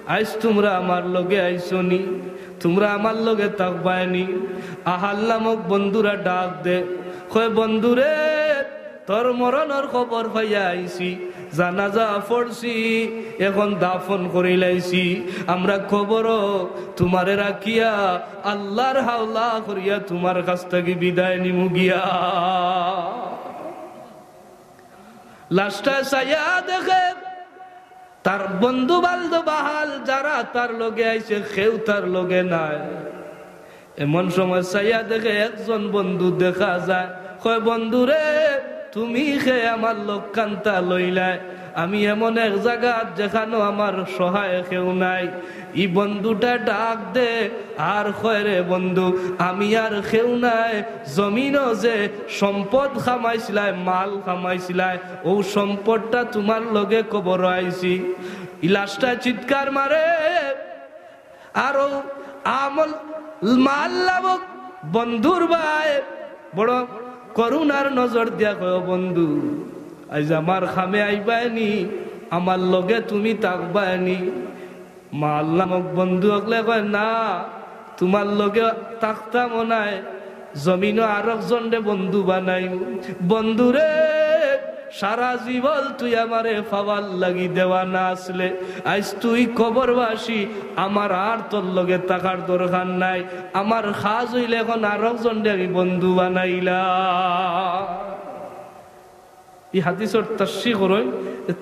আইজ তুমরা আমার লগে আইছো নি? তুমরা আমার লগে থাকবায় নি?" আহাল নামক বন্ধুরা ডাক দে, কয়, "বন্ধুরে, তোর মরণর খবর পাইয়া আইছি, জানাজা পড়ছি, এখন দাফন করিলাইছি। আমরা কবরো তুমারে রাখিয়া আল্লার হাওলা করিয়া তুমার কাছ থাকি বিদায় নিমু গিয়া।" লাশটা চাইয়া দেখে, তার বন্ধু বান্ধব আহাল যারা তার লগে আইছে, কেউ তার লগে নাই। এমন সময় চাইয়া দেখে একজন বন্ধু দেখা যায়, কয়, "বন্ধুরে, তুমি কে আমার লগ কান্তা লইলায়? আমি এমন এক জাগাত যেখানো আমার সহায় কেউ নাই।" ই বন্ধুটা ডাক দে আর কয়, "রে বন্ধু, আমি আর কেউ নাই, জমিনো যে সম্পদ কামাইছিলায়, মাল কামাইছিলায়, অউ সম্পদটা তুমার লগে কবরো আইছি।" ই লাশটা চিৎকার মারে, আর অউ আমল মাল লাভক বন্ধুর বায় বড় করুণার নজর দিয়া কয়, "ও বন্ধু, আইজ আমার কামে আইবায় নি, আমার লগে তুমি থাকবায় নি?" মাল নামক বন্ধু অকলে কয়, "না, তুমার লগে থাকতামও নায়, জমিনো আরক জনরে বন্ধু বানাইমু।" বন্ধুরে, সারা জীবন তুই আমারে পাওয়ার লাগি দেওয়ানা আছলে, আইজ তুই কবরবাসী, আমার আর তোর লগে থাকার দরকার নাই। আমার কাজ অইলে এখন আরক জনরে আমি বন্ধু বানাইলা। ই হাদিসর তাশরিহ করইন,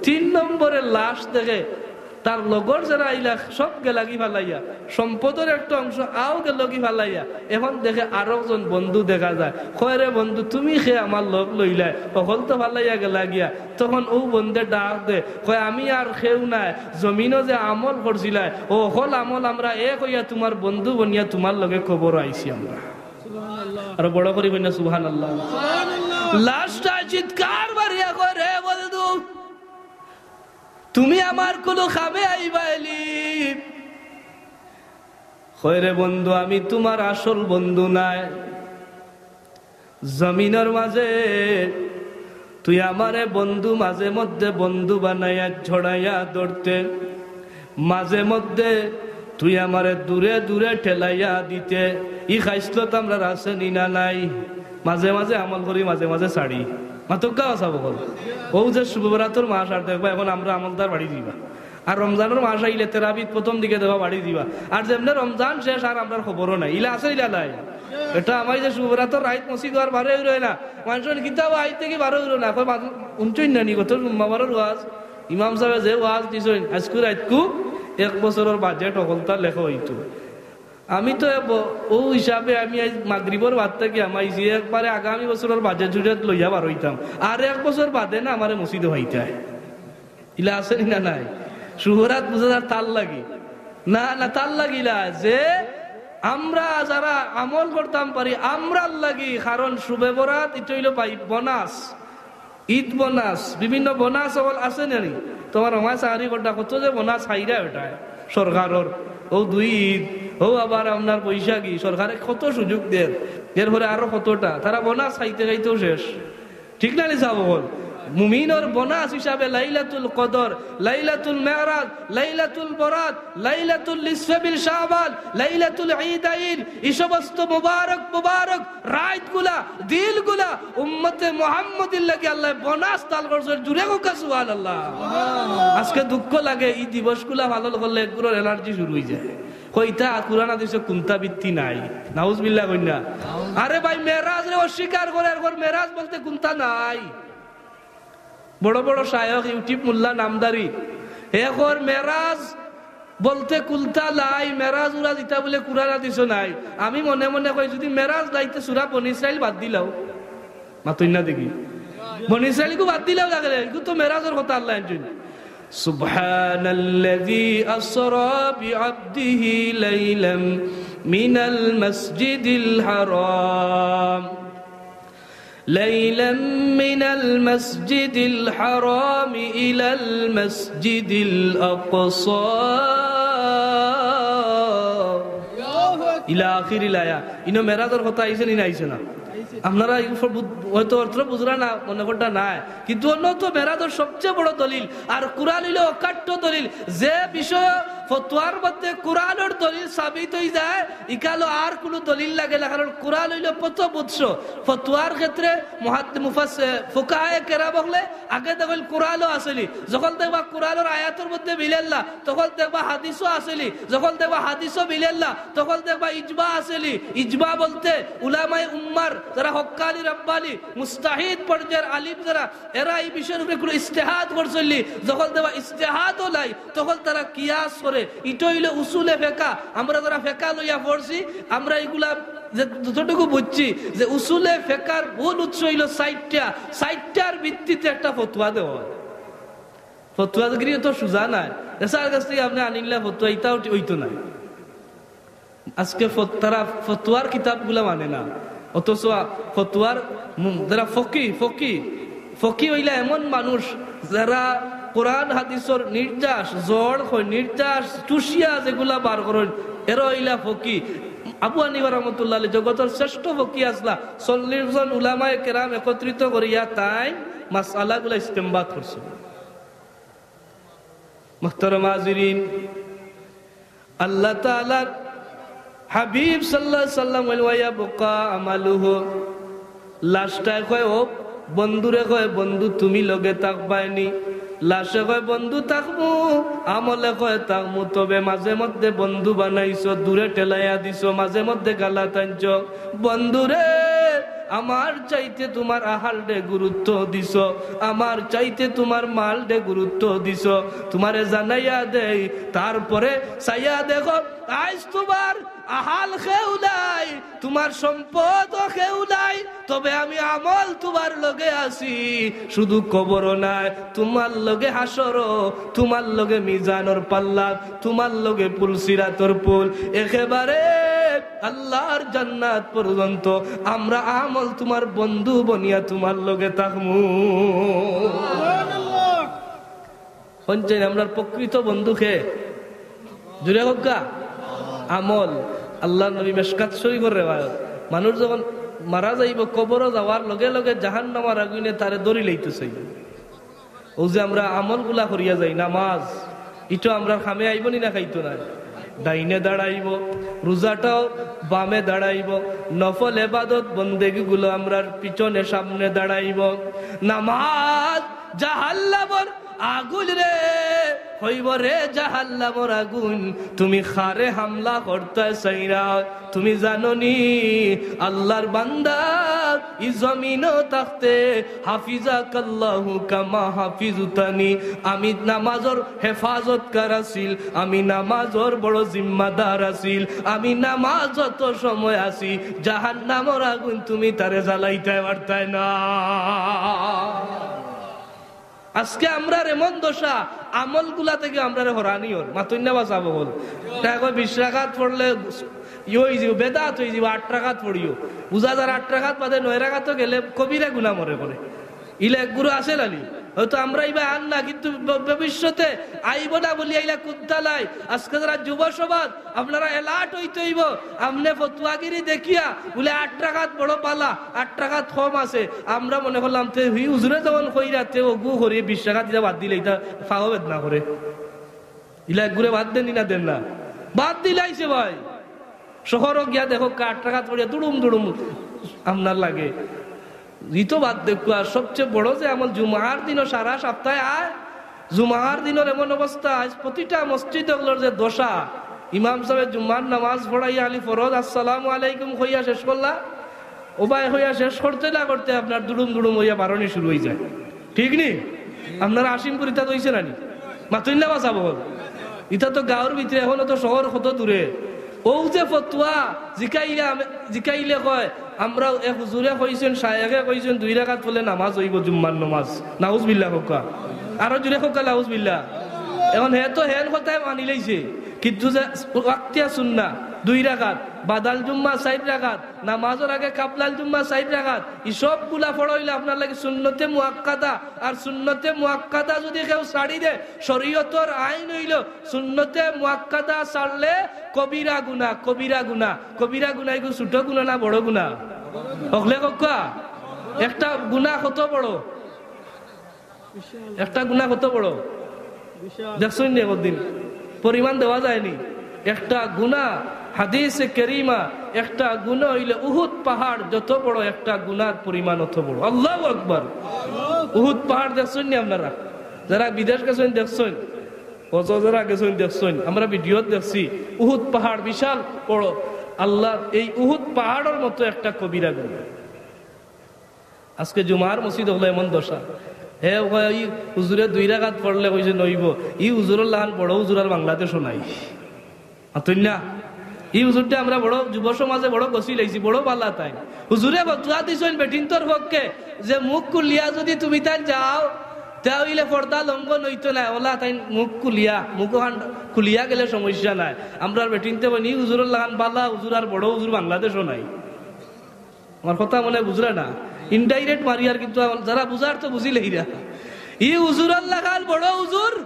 তিন নম্বরে লাশ দেখে, তার লগর যারা আইলা সব গেলাগি ফালাইয়া, সম্পদর একটা অংশ আও গেলগি ফালাইয়া, এখন দেখে আরক জন বন্ধু দেখা যায়। কয়, "রে বন্ধু, তুমি কে আমার লগ লইলায়, অকল তো ফালাইয়া গেলা গিয়া।" তখন অউ বন্ধে ডাক দে, কয়, "আমি আর কেউ নায়, জমিনো যে আমল করছিলায়, অউ অকল আমল আমরা এক অইয়া তুমার বন্ধু বনিয়া তুমার লগে কবরো আইছি আমরা।" আরো বড় করি কইন না, "সুবহানাল্লাহ।" লাশটা চিৎকার মারিয়া কয়, "রে বন্ধু, তুমি আমার কুনু কামে আইবায় নি?" কয়, "রে বন্ধু, আমি তুমার আসল বন্ধু নায়। জমিনর মাঝে তুই আমারে বন্ধু, মাঝে মধ্যে বন্ধু বানাইয়া ছড়াইয়া ধরতে, মাঝে মধ্যে তুই আমারে দূরে দূরে ঠেলাইয়া দিতে। ই খাইছলত আমরার আছে নি না নাই?" মাঝে মাঝে আমল করি, মাঝে মাঝে ছাড়ি। মাতউক্কা কথা বকল। অউ যে শবে বরাতর মাস, আর দেখবা অখন আমরা আমলদার বাড়ি দিবা। আর রমজানর মাস আইলে তেরাবিত প্রথম দিকে দেখবা বাড়ি দিবা। আর যেমনে রমজান শেষ, আর আমরার খবরও নাই। ইলা আছে, ইলা নাই? ইটা আমায় যে শবে বরাতর রাইত মসজিদ আর বারো অইরয় না। মানষে কিতা বা আইতে কি বারো অইরয় না। কয়, "মাত-, হুনছইন না নি, গত জুম্মা বারর ওয়াজ? ইমাম সাবে যে ওয়াজ দিছইন, আইজকু রাইতকু এক বছরর বাজেট হকলতা লেখা অইতো।" আমি তো এ ব-, অউ হিসাবে আমি আইজ মাগরিবর বাদ থাকি হামাইছি, একবারে আগামী বছরর বাজেট জুজেট লইয়া বারইতাম। আর এক বছর বাদে না আমারে মসজিদো পাইতায়। ইলা আছে নি না নাই? শবে বরাত বুঝা যার তার লাগি। না, না, তার লাগি না, যে আমরা যারা আমল করতাম পারি, আমরার লাগি, কারণ শবে বরাত ইটা অইলো পাই বোনাস। ঈদ বোনাস, বিভিন্ন বোনাস হকল আছে না নি? তুমার হমায় চাকরি করতা, কত যে বোনাস খাইরা বেটায় সরকারর। অউ দুই ঈদ, অউ আবার আপনার বৈশাখী, সরকারে কত সুযোগ দের। এরপরে আরো কতটা, তারা বোনাস খাইতে খাইতেও শেষ। ঠিক না নি সাব অকল? মুমিনর বোনাস হিসাবে লাইলাতুল কদর, লাইলাতুল মেরাজ, লাইলাতুল বরাত, লাইলাতুল নিসফে মিন শাবান, লাইলাতুল ঈদাইন, ই সমস্ত মুবারক মুবারক রাইতগুলা, দিনগুলা উম্মতে মুহাম্মদীর লাগি আল্লায় বোনাস দান করছইন। জুরে কউক্কা সুবহানাল্লাহ। আজকে দুঃখ লাগে, ই দিবসগুলা পালন করলে একগুলোর অ্যালার্জি শুরু অইযায়। কইতা কুরআন হাদিসো কুন্তা ভিত্তি নাই। নাউজুবিল্লাহ কইন না। আরে ভাই, মেরাজরে অস্বীকার করে, এরপর মেরাজ বলতে কুন্তা নাই। বড় বড় শায়খ, YouTube মোল্লা নামধারী, এরপর মেরাজ বলতে কুন্তা নাই, মেরাজ উরাজ ইতা বুলে কুরআন হাদিসো নাই। আমি মনে মনে কই, যুদি মেরাজ নাই তে সূরা বনি ইসরাইল বাদ দিলাও। মাতইন না দেখি। বনি ইসরাইলগু বাদ দিলাও লাগে, ইগু তো মেরাজর কথা আল্লায় আনছইন। سبحان الذي أسرى بعبده ليلا من المسجد الحرام ليلا من المسجد الحرام إلى المسجد الأقصى إلى آخر الآية। ইনো মেরাজর কথা আইছে নি না আইছে না? আপনারা এই সব বুঝ-, হয়তো অর্থ বুঝরা না, মনে করতা নাই, কিন্তু অন্য তো মেরাজর সবচেয়ে বড় দলিল, আর কুরআন অইলো অকাট্য দলিল। যে বিষয় ফতোয়ার মধ্যে কুরআনর দলিল সাবিত অইযায়, ইকালো আর কুনু দলিল লাগে না, কারণ কুরআন অইলো প্রথম উৎস। ফতোয়ার ক্ষেত্রে মুহাদ্দি-, মুফাস-, এ, ফুকাহায়ে কেরাম অকলে আগে দেখইন কুরআনো আছেনি, যখন দেখবা কুরআনর আয়াতর মধ্যে মিলের না, তখন দেখবা হাদিসো আছেনি, যখন দেখবা হাদিসো মিলের না, তখন দেখবা ইজমা আছেনি। ইজমা বলতে উলামায়ে উম্মার যারা হক্কানি রব্বানি মুস্তাহিদ পর্যায়ের আলিম যারা, এরা ই বিষয়র উপরে কুনু ইজতিহাদ করছইননি, যখন দেখবা ইজতিহাদও নাই, তখন তারা কিয়াস করে। ইটা অইলো উসুলে ফেকা। আমরা যারা ফেকা লইয়া পড়ছি, আমরা ইগুলা যে যতটুকু বুঝছি যে উসুলে ফেকার মূল উৎস অইলো চাইরটা, চাইরটার ভিত্তিতে একটা ফতোয়া দেওয়া অয়। ফতোয়াগিরি তো সুজা নায়, এসার গেছ থাকি আপনে আনিলা ফতোয়া, ইটাও টি-, অইতো নায়। আজকে ফত-, তারা ফতোয়ার কিতাবগুলা মানে না, অথচ ফতোয়ার মু-, যারা ফকি, ফকি, ফকি অইলা এমন মানুষ যারা কোরআন হাদিসর নির্যাস, জড় কয় নির্যাস, চুষিয়া যেগুলা বার করইন, এরা অইলা ফকি। আবু হানিফা রহমতুল্লাহ আলাইহি জগতর শ্রেষ্ঠ ফকি আছলা, চল্লিশ জন উলামায়ে কেরাম একত্রিত করিয়া তাইন মাসআলাগুলা ইস্তেমবাত করছইন। মুহতারাম হাজিরিন, আল্লাহ তাআলার হাবিব সাল্লাল্লাহু আলাইহি ওয়াসাল্লাম কইলা, "ওয়া ইয়াবকা আমালুহু।" লাশটায় কয়, ও বন্ধুরে কয়, "বন্ধু, তুমি লগে থাকবায়নি?" লাশে কয়, "বন্ধু থাকমু।" আমলে কয়, "থাকমু, তবে মাঝে মধ্যে বন্ধু বানাইছো, দূরে ঠেলাইয়া দিছো, মাঝে মধ্যে গালাত আনছো।" বন্ধুরে, আমার চাইতে তুমার আহালরে গুরুত্ব দিছো, আমার চাইতে তুমার মালরে গুরুত্ব দিছো। তুমারে জানাইয়া দেই, তারপরে চাইয়া দেখো, আইজ তুমার আহাল কেউ নাই, তুমার সম্পদও কেউ নাই, তবে আমি আমল তুমার লগে আছি। শুধু কবরও নায়, তুমার লগে হাশরও, তুমার লগে মিজানর পাল্লা, তুমার লগে পুলসিরাতর পুল, একেবারে আল্লাহর জান্নাত পর্যন্ত আমরা আমল তুমার বন্ধু বনিয়া তুমার লগে থাকমু। হুনছইন, আমরার প্রকৃত বন্ধু কে? জুরে কউক্কা, আমল। আল্লাহর নবী মেশকাত শরীফর রেওয়ায়ত, মানুষ যখন মারা যাইবো, কবরো যাওয়ার লগে লগে জাহান্নামর আগুইনে তারে ধরি লইতো চাইবো। অউ যে আমরা আমলগুলা করিয়া যাই, নামাজ, ইটা আমরার কামে আইবো নি না খাইতো না? ডাইনে দাঁড়াইব, রোজাটাও বামে দাঁড়াইব, নফল এবাদত বন্দেগিগুলো আমরার পিছনে সামনে দাঁড়াইব। নামাজ জাহান্নামর আগুন রে, কইব রে জাহান্নামর আগুন, তুমি কারে হামলা করতায় চাইরায়? তুমি জানো নি, আল্লাহর বান্দা, ই জমিনো থাকতে হাফিজাকাল্লাহু কামা হাফিজতানি, আমি নামাজর হেফাজতকার আছিল, আমি নামাজর বড় জিম্মাদার আছিল, আমি নামাজ যত সময় আছি, জাহান্নামর আগুন তুমি তারে জ্বালাইতায় পারতায় না। আজকে আমরার এমন দশা, আমলগুলা থাকি আমরারে হরানি অর। মাতইন না বা সাব অকল। তাই কয় বিশ রাকাত পড়লে ইয়ে অইযিবো, বেদাত অইযিবো, আট রাকাত পড়িও। বুঝা যার আট রাকাত বাদে নয় রাকাতও গেলে কবিরা গুনা মরে করে। ইলা এক গুরু আছে নানি? হয়তো আমরা ইবা আর না, কিন্তু ভ-, ভবিষ্যতে আইব না বলিয়া ইলা কুন্তা নাই। আজকে যারা যুব সমাজ, আপনারা alert অইতে অইব। আপনে ফতুয়াগিরি দেখিয়া বুলে আট রাকাত বড় বালা, আট রাকাত কম আছে। আমরা মনে করলাম তে হি হুজুরে যখন কইরা তে অগু করি বিশ রাকাত ইতা বাদ দিলে ইতা পাও বেদনা করে। ইলা এক গুরে বাদ দেন নি না দেন না? বাদ দিলাইছে ভাই। শহরো গিয়া দেখউক্কা আট রাকাত পড়িয়া দুড়ুম দুড়ুম আপনার লাগে। ই তো বাদ দেউক্কা, আর সবচেয়ে বড় যে আমল জুমার দিনও সারা সপ্তাহে আয়, জুমার দিনর এমন অবস্থা, আইজ প্রতিটা মসজিদ অকলর যে দশা, ইমাম সাবে জুমার নামাজ পড়াইয়া আলি ফরজ আসসালামু আলাইকুম কইয়া শেষ করলা, ওবায় কইয়া শেষ করতে না করতে আপনার দুড়ুম দুড়ুম অইয়া বারনি শুরু অইযায়। ঠিক নি? আপনারা আসিমপুর ইতা তো অইছে নানি? মাতইন না বা সাব অকল। ইতা তো গাঁওর ভিতরে, এখনো তো শহর কত দূরে। অউ যে ফতুয়া জিকাইলে আমি, জিকাইলে কয়, আমরা এক হুজুরে কইছইন, শায়েখে কইছইন, দুই রাকাত পড়লে নামাজ অইব, জুম্মার নামাজ। নাউজুবিল্লাহ কউক্কা। আরো জুরে কউক্কা, নাউজুবিল্লাহ। এখন হে তো হেন কথায় মানিলাইছে, কিন্তু যে ওয়াক্তিয়া সুন্না দুই রাকাত, বাদাল জুম্মা চাইর রাকাত, নামাজর আগে কাবলাল জুম্মা চাইর রাকাত, ই সবগুলা পড়া অইলে আপনার লাগি সুন্নতে মুআক্কাদা। আর সুন্নতে মুআক্কাদা যুদি কেউ ছাড়ি দে, শরীয়তর আইন অইলো সুন্নতে মুআক্কাদা ছাড়লে কবিরা গুনা, কবিরা গুনা। কবিরা গুনা ইগু ছোট গুনা না বড় গুনা? হকলে কউক্কা, একটা গুনা কত বড়? একটা গুনা কত বড়? দেখছইন নি একদিন? পরিমাণ দেওয়া যায়নি। একটা গুনা, হাদিসে কারিমা, একটা গুনা অইলে উহুদ পাহাড় যত বড়, একটা গুনার পরিমাণ অত বড়। আল্লাহু আকবার। উহুদ পাহাড় দেখছইন নি আপনারা? যারা বিদেশ গেছইন দেখছইন, হজো যারা গেছইন দেখছইন, আমরা ভিডিওত দেখছি, উহুদ পাহাড় বিশাল বড়। আল্লাহ, এই উহুদ পাহাড়র মতো একটা কবিরা গুনা। আজকে জুমার মসজিদ অকলর এমন দশা। হে কয়, "ই হুজুরে দুই রাকাত পড়লে কইছে নইব, ই হুজুরর লাখান বড় হুজুর আর বাংলাদেশো নাই।" মাতইন না? ই হুজুরটা আমরা বড় যুব সমাজে বড় গছিলাইছি, বড় বালা তাইন। হুজুরে ফতুয়া দিছইন বেটিন্তর পক্ষে যে মুখ খুলিয়া যুদি তুমি তাইন যাও, তে অইলে পর্দা লঙ্ঘন অইতো নায়। অলা তাইন মুখ খুলিয়া, মুখ অখান খুলিয়া গেলে সমস্যা নাই। আমরার বেটিন্তে কইন, "ই হুজুরর লাখান বালা হুজুর আর বড় হুজুর বাংলাদেশো নাই।" আমার কথা মনে বুঝরা না, indirect মারিয়ার, কিন্তু আমার যারা বুঝার তো বুঝিলাইরা। ই হুজুরর লাখান বড় হুজুর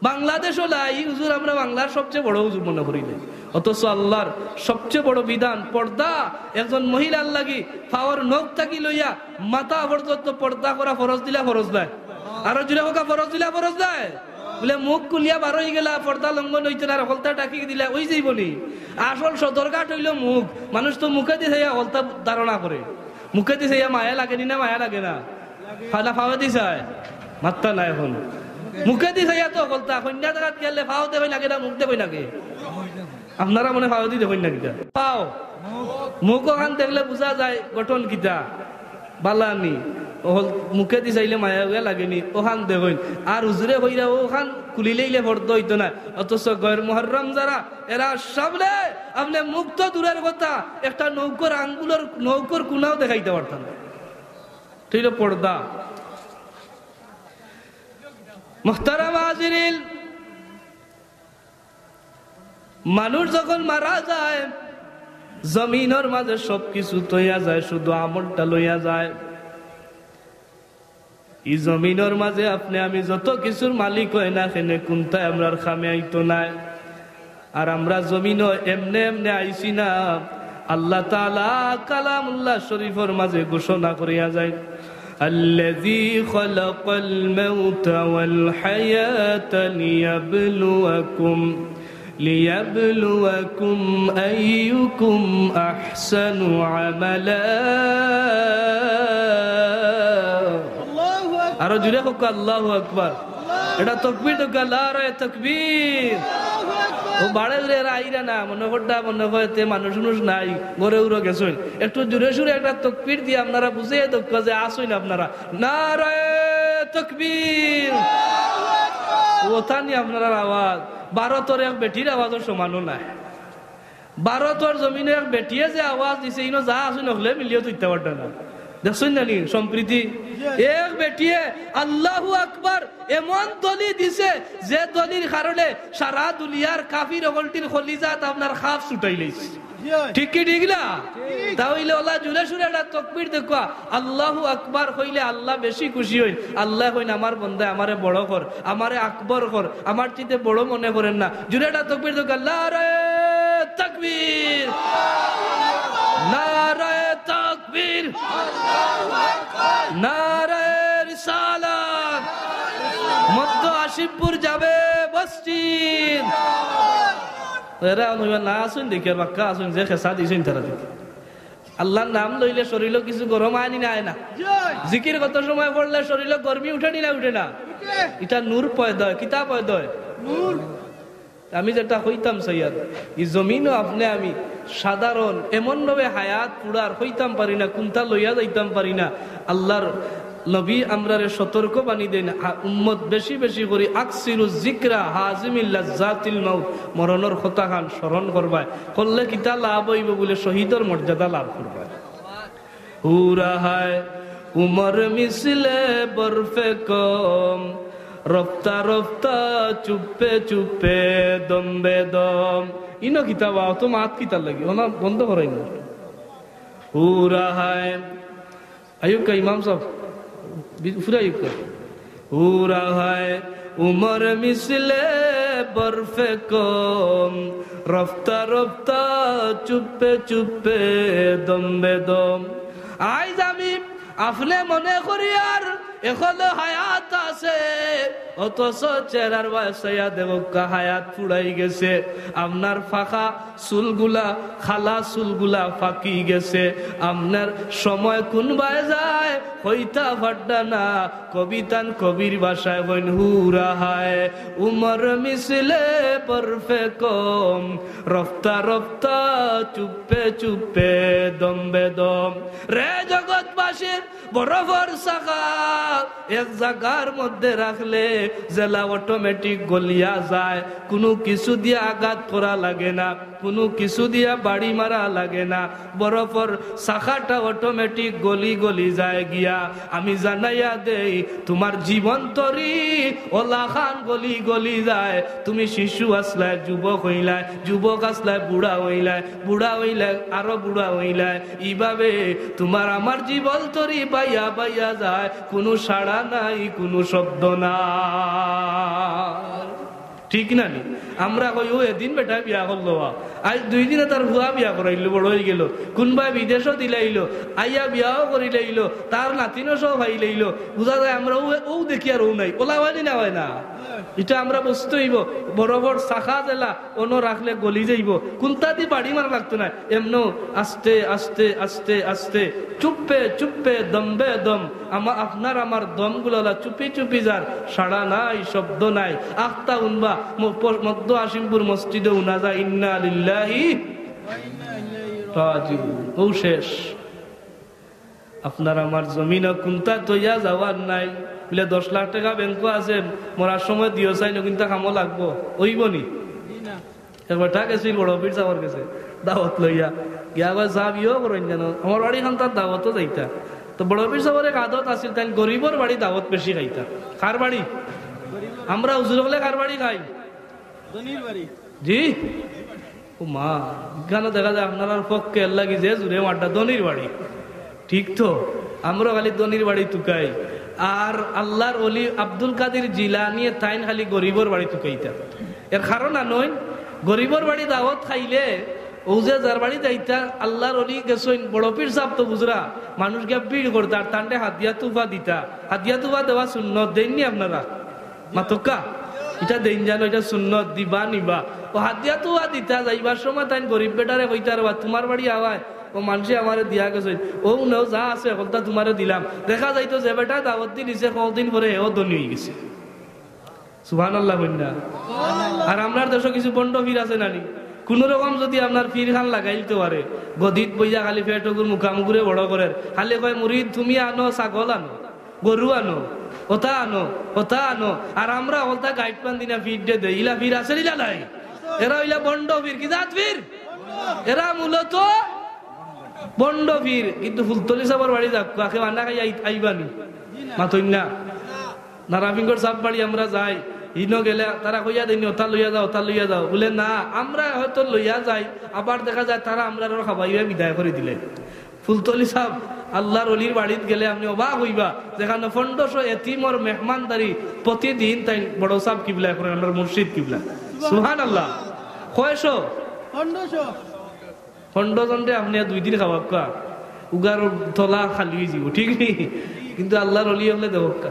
বাংলাদেশো নাই, ই হুজুর আমরা বাংলার সবচেয়ে বড় হুজুর মনে করিলাই। অথচ আল্লাহর সবচেয়ে বড় বিধান পর্দা, একজন মহিলার লাগি পাওর নখ থাকি লইয়া মাথা পর্যন্ত পর্দা করা ফরজ দিলা ফরজ নায়? আরো জুরে কউক্কা, ফরজ দিলা ফরজ নায়? বুলে মুখ খুলিয়া বার অইগেলা, পর্দা লঙ্ঘন অইতো নায়, হকলতা ঢাকি দিলা, অইযাইবো নি? আসল সদরঘাট অইলো মুখ। মানুষ তো মুখেদি চাইয়া হকলতা ধারণা করে। মুখেদি চাইয়া মায়া লাগে নি না, মায়া লাগে না? ফালা পাওয়েদি চায়, মাত্তা নাই এখন। মুখেদি চাইয়া তো হকলতা, কইন্যা জাগাত গেলে পাও দেখইন আগে না মুখ দেখইন আগে? আপনারা মনে পাওয়েদি দেখইন না কিতা? পাও। মুখ অখান দেখলে বুঝা যায় গঠন কিতা। বালা নি, অকল মুখেদি চাইলে মায়া উয়া লাগে নি, অখান দেখইন। আর হুজুরে কইরা অখান খুলিলাইলে পর্দা অইতো নায়। অথচ গয়র মুহররম যারা, এরা সামনে, আপনে মুখ তো দূরের কথা, একটা নৌকর আঙ্গুলর, নৌকর কুনাও দেখাইতা পারতা নায়। ঠিক অইলো পর্দা। মুহতারাম হাজিরিন, মানুষ যখন মারা যায়, জমিনর মাঝে সব কিছু থইয়া যায়, শুধু আমলটা লইয়া যায়। ই জমিনর মাঝে আপনে আমি যত কিছুর মালিক অই না কেনে, কুন্তায় আমরার কামে আইতো নায়। আর আমরা জমিনো এমনে এমনে আইছি না, আল্লাহ তাআলা কালামুল্লাহ শরীফর মাঝে ঘোষণা করিয়া যায়, "আল্লাযী খালাকাল মাউতা ওয়াল হায়াতা লিয়াবলুয়াকুম ليبلوكم أيكم أحسن عملا. আরো জুরে কউক্কা, আল্লাহু আকবার। এটা তকবীর দেউক্কা, নারায়ে তকবীর। ও বাড়ে জুরে এরা আইরা না, মনো কররা, মনো কররা তে মানুষ উনুষ নাই, ঘরে উরো গেছইন। একটু জুরে সুরে একটা তকবীর দিয়া আপনারা বুঝাইয়া দেউক্কা যে আছইন আপনারা। নারায়ে তকবীর। অতানি আপনারার আওয়াজ। ভারতর এক বেটির আওয়াজর সমানও নায়। ভারতর জমিনো এক বেটিয়ে যে আওয়াজ দিছে, ইনো যা আছইন হকলে মিলিয়াও তো ইতা পারতা না। দেখছইন না নি সম্প্রীতি? এক বেটিয়ে আল্লাহু আকবার এমন দলি দিছে, যে দলির কারণে সারা দুনিয়ার কাফির অকলটির কলিজাত আপনার খাপ ছুটাইলাইছে। ঠিক কি ঠিক না? তা অইলে অলা জুরে সুরে একটা তকবীর দেউক্কা। আল্লাহু আকবার কইলে আল্লাহ বেশি খুশি অইন। আল্লায় কইন, "আমার বন্দায় আমারে বড় কর, আমারে আকবর কর, আমার চাইতে বড় মনে করের না।" জুরে একটা তকবীর দেউক্কা, নারায়ে তকবীর, নারায়ে তকবীর, নারায়ে রিসালাত, মধ্য হাশিমপুর জামে মসজিদ। এরা অইবা না আছইন দেখি, আর বাক্কা আছইন যে খেসা দিছইন তারা দেখি। আল্লাহর নাম লইলে শরীলো কিছু গরম আয় নি না আয় না? জিকির কত সময় পড়লে শরীলো গরমি উঠে নি না উঠে না? ইটা নূর পয়দা অয়, কিতা পয়দা অয়? আমি যেটা কইতাম সৈয়দ, ই জমিনো আপনে আমি সাধারণ এমনভাবে হায়াত পুড়ার কইতাম পারি না, কুনটা লইয়া যাইতাম পারি না। আল্লাহর নবী আমরারে সতর্ক বাণী দেইন, হা-, উম্মত বেশি বেশি করি আকসিরু যিকরা হাজিমিল লাজ্জাতিল মাউত, মরণর কথাখান স্মরণ করবায়। করলে কিতা লাভ অইবো বুলে শহীদর মর্যাদা লাভ করবায়। ہو رہا ہے عمر مثل برف کم، رفتہ رفتہ چپے چپے دم بے دم۔ ইনো কিতা বা, অত মাত কিতার লাগি? অনা বন্ধ করইন না। ہو رہا ہے، আউক্কা ইমাম সাব, বি-, ফুরা আউক্কা। ہو رہا ہے عمر مثل برف کم، رفتہ رفتہ چپے چپے دم بے دم۔ আইজ আমি আপনে মনে করিয়ার এখনো হায়াত আছে, অথচ চেহারার বায় চাইয়া দেখউক্কা হায়াত ফুরাই গেছে। আপনার ফাঁকা চুলগুলা, কালা চুলগুলা ফাকি গেছে। আপনার সময় কুনবায় যায়, কইতা পাররা না। কবিতান কবির ভাষায় কইন, ہو رہا ہے عمر مثل برف کم، رفتہ رفتہ چپے چپے دم بے دم۔ রে জগৎবাসীর বরফর চাকা এক জাগার মধ্যে রাখলে যেলা automatic গলিয়া যায়, কুনু কিছু দিয়া আঘাত করা লাগে না, কুনু কিছু দিয়া বাড়ি মারা লাগে না, বরফর চাকাটা automatic গলি গলি যায় গিয়া। আমি জানাইয়া দেই, তুমার জীবন তরি অলাখান গলি গলি যায়। তুমি শিশু আছলায়, যুবক অইলায়, যুবক আছলায়, বুড়া অইলায়, বুড়া অইলায়, আরো বুড়া অইলায়। ইভাবে তুমার আমার জীবন তরি বাইয়া বাইয়া যায়, কুনু সাড়া নাই, কুনু শব্দ নাই। ঠিক না নি? আমরা কই, "ও এদিন বেটায় বিয়া করলো বা, আইজ দুই দিনে তার ফুয়া বিয়া করাইলো, বড় অইগেলো, কুনবায় বিদেশো দিলাইলো, আইয়া বিয়াও করিলাইলো, তার নাতিনও সব পাইলাইলো।" বুঝা যায় আমরা অউ, অউ দেখিয়ার অউ নাই, অলা অয় নি না অয় না? ইটা আমরা বুঝতে অইবো, বরফর চাকা যেলা অনো রাখলে গলি যাইবো, কুনটাদি বাড়ি মারা লাগতো নায়, এমনেউ আস্তে আস্তে আস্তে আস্তে চুপে চুপে দম বে দম আমা-, আপনার আমার দমগুলা অলা চুপি চুপি যার, সাড়া নাই, শব্দ নাই। আখতা উনবা ম-, প-, মধ্য হাশিমপুর মসজিদো উনা যায়, ইন্না লিল্লাহি রাজিউন। অউ শেষ। আপনার আমার জমিনো কুনটা থইয়া যাওয়ার নাই। বুলে, "দশ লাখ টেকা ব্যাংকো আছে, মরার সময় দিও চাইন, কুনটা কামো লাগবো, অইবো নি?" এক বেটা গেছিল বড় পীর সাবর গেছে দাওয়াত লইয়া। গিয়া কয়, "সাব, ইয়ো করইন জানো, আমার বাড়ি খান তার দাওয়াতো যাইতা।" তো বড় পীর সাবর এক আদত আছিল, তাইন গরিবর বাড়ি দাওয়াত বেশি খাইতা। কার বাড়ি? আমরা হুজুর অকলে কার বাড়ি খাই? ধনীর বাড়ি। জি? ও মা, ইখানো দেখা যায় আপনারার পক্ষে এর লাগি যে জুরে মাতরা ধনীর বাড়ি। ঠিক তো? আমরা খালি ধনীর বাড়ি তুকাই। আর আল্লাহর ওলি আব্দুল কাদির জিলানিয়ে তাইন খালি গরিবর বাড়ি তুকাইতা। এর কারণ আনইন, গরিবর বাড়ি দাওয়াত খাইলে, অউ যে যার বাড়ি যাইতা, আল্লাহর ওলি গেছইন, বড় পীর সাব তো বুঝরা, মানুষ গিয়া ভিড় করতা, আর তানরে হাদিয়া তুফা দিতা। হাদিয়া তুফা দেওয়া সুন্নত, দেইন নি আপনারা? মাতউক্কা, ইটা দেইন জানো, ইটা সুন্নত, দিবা নিবা। হাদিয়া তো দিতা যাইবার সময় তাইন গরিব বেটারে কইতা, "রে বা, তুমার বাড়ি আওয়ায়, ও মানষে আমারে দিয়া গেছে, ও নেও যা আছে, হকলতা তুমারে দিলাম।" দেখা যাইতো যে বেটায় দাওয়াত দিলিছে, কদিন পরে হেও ধনী অইগেছে। সুবহানাল্লাহ কইন না? আর আমরার দেশো কিছু ভন্ড পীর আছে না নি? কুনু রকম যুদি আপনার পীর খান লাগাইলতো পারে, গদিত বইয়া খালি পেট অগুর মুখামুখুরে বড় করের, খালি কয়, "মুরিদ, তুমি আনো, ছাগল আনো, গরু আনো, ওতা আনো, ওতা আনো।" আর আমরা হকলতা গাইট পান দিনা ফিট দে দেই। ইলা পীর আছে নি না নাই? এরা অইলা ভন্ড পীর। কি জাত পীর? এরা মূলত ভন্ড পীর। কিন্তু ফুলতলি সাবর বাড়ি যাউক্কা, কেউ আনা খাই আই-, আইবা নি? মাতইন না। নারাফিঙ্গর সাব বাড়ি আমরা যাই, হিনো গেলে তারা কইয়া দেইন, "ওতা লইয়া যাও, ওতা লইয়া যাও।" বুলে, "না, আমরা হয়তো লইয়া যাই, আবার দেখা যায় তারা আমরারে খাবাইয়া বিদায় করি দিলে।" ফুলতলি সাব, আল্লার অলির বাড়িত গেলে আপনে অবাক অইবা, যেখানো পনরোশো এতিমর মেহমানদারি প্রতিদিন তাইন বড় সাব কিবলায় করের, আমরার মুর্শিদ কিবলা। সুবহানাল্লাহ। কয়শো? পনরোশো। পনরো জনরে আপনে দুই দিন খাওয়াউক্কা, উগার তলা খালি অইযিবো, ঠিক নি? কিন্তু আল্লার অলি অকলে দেখউক্কা।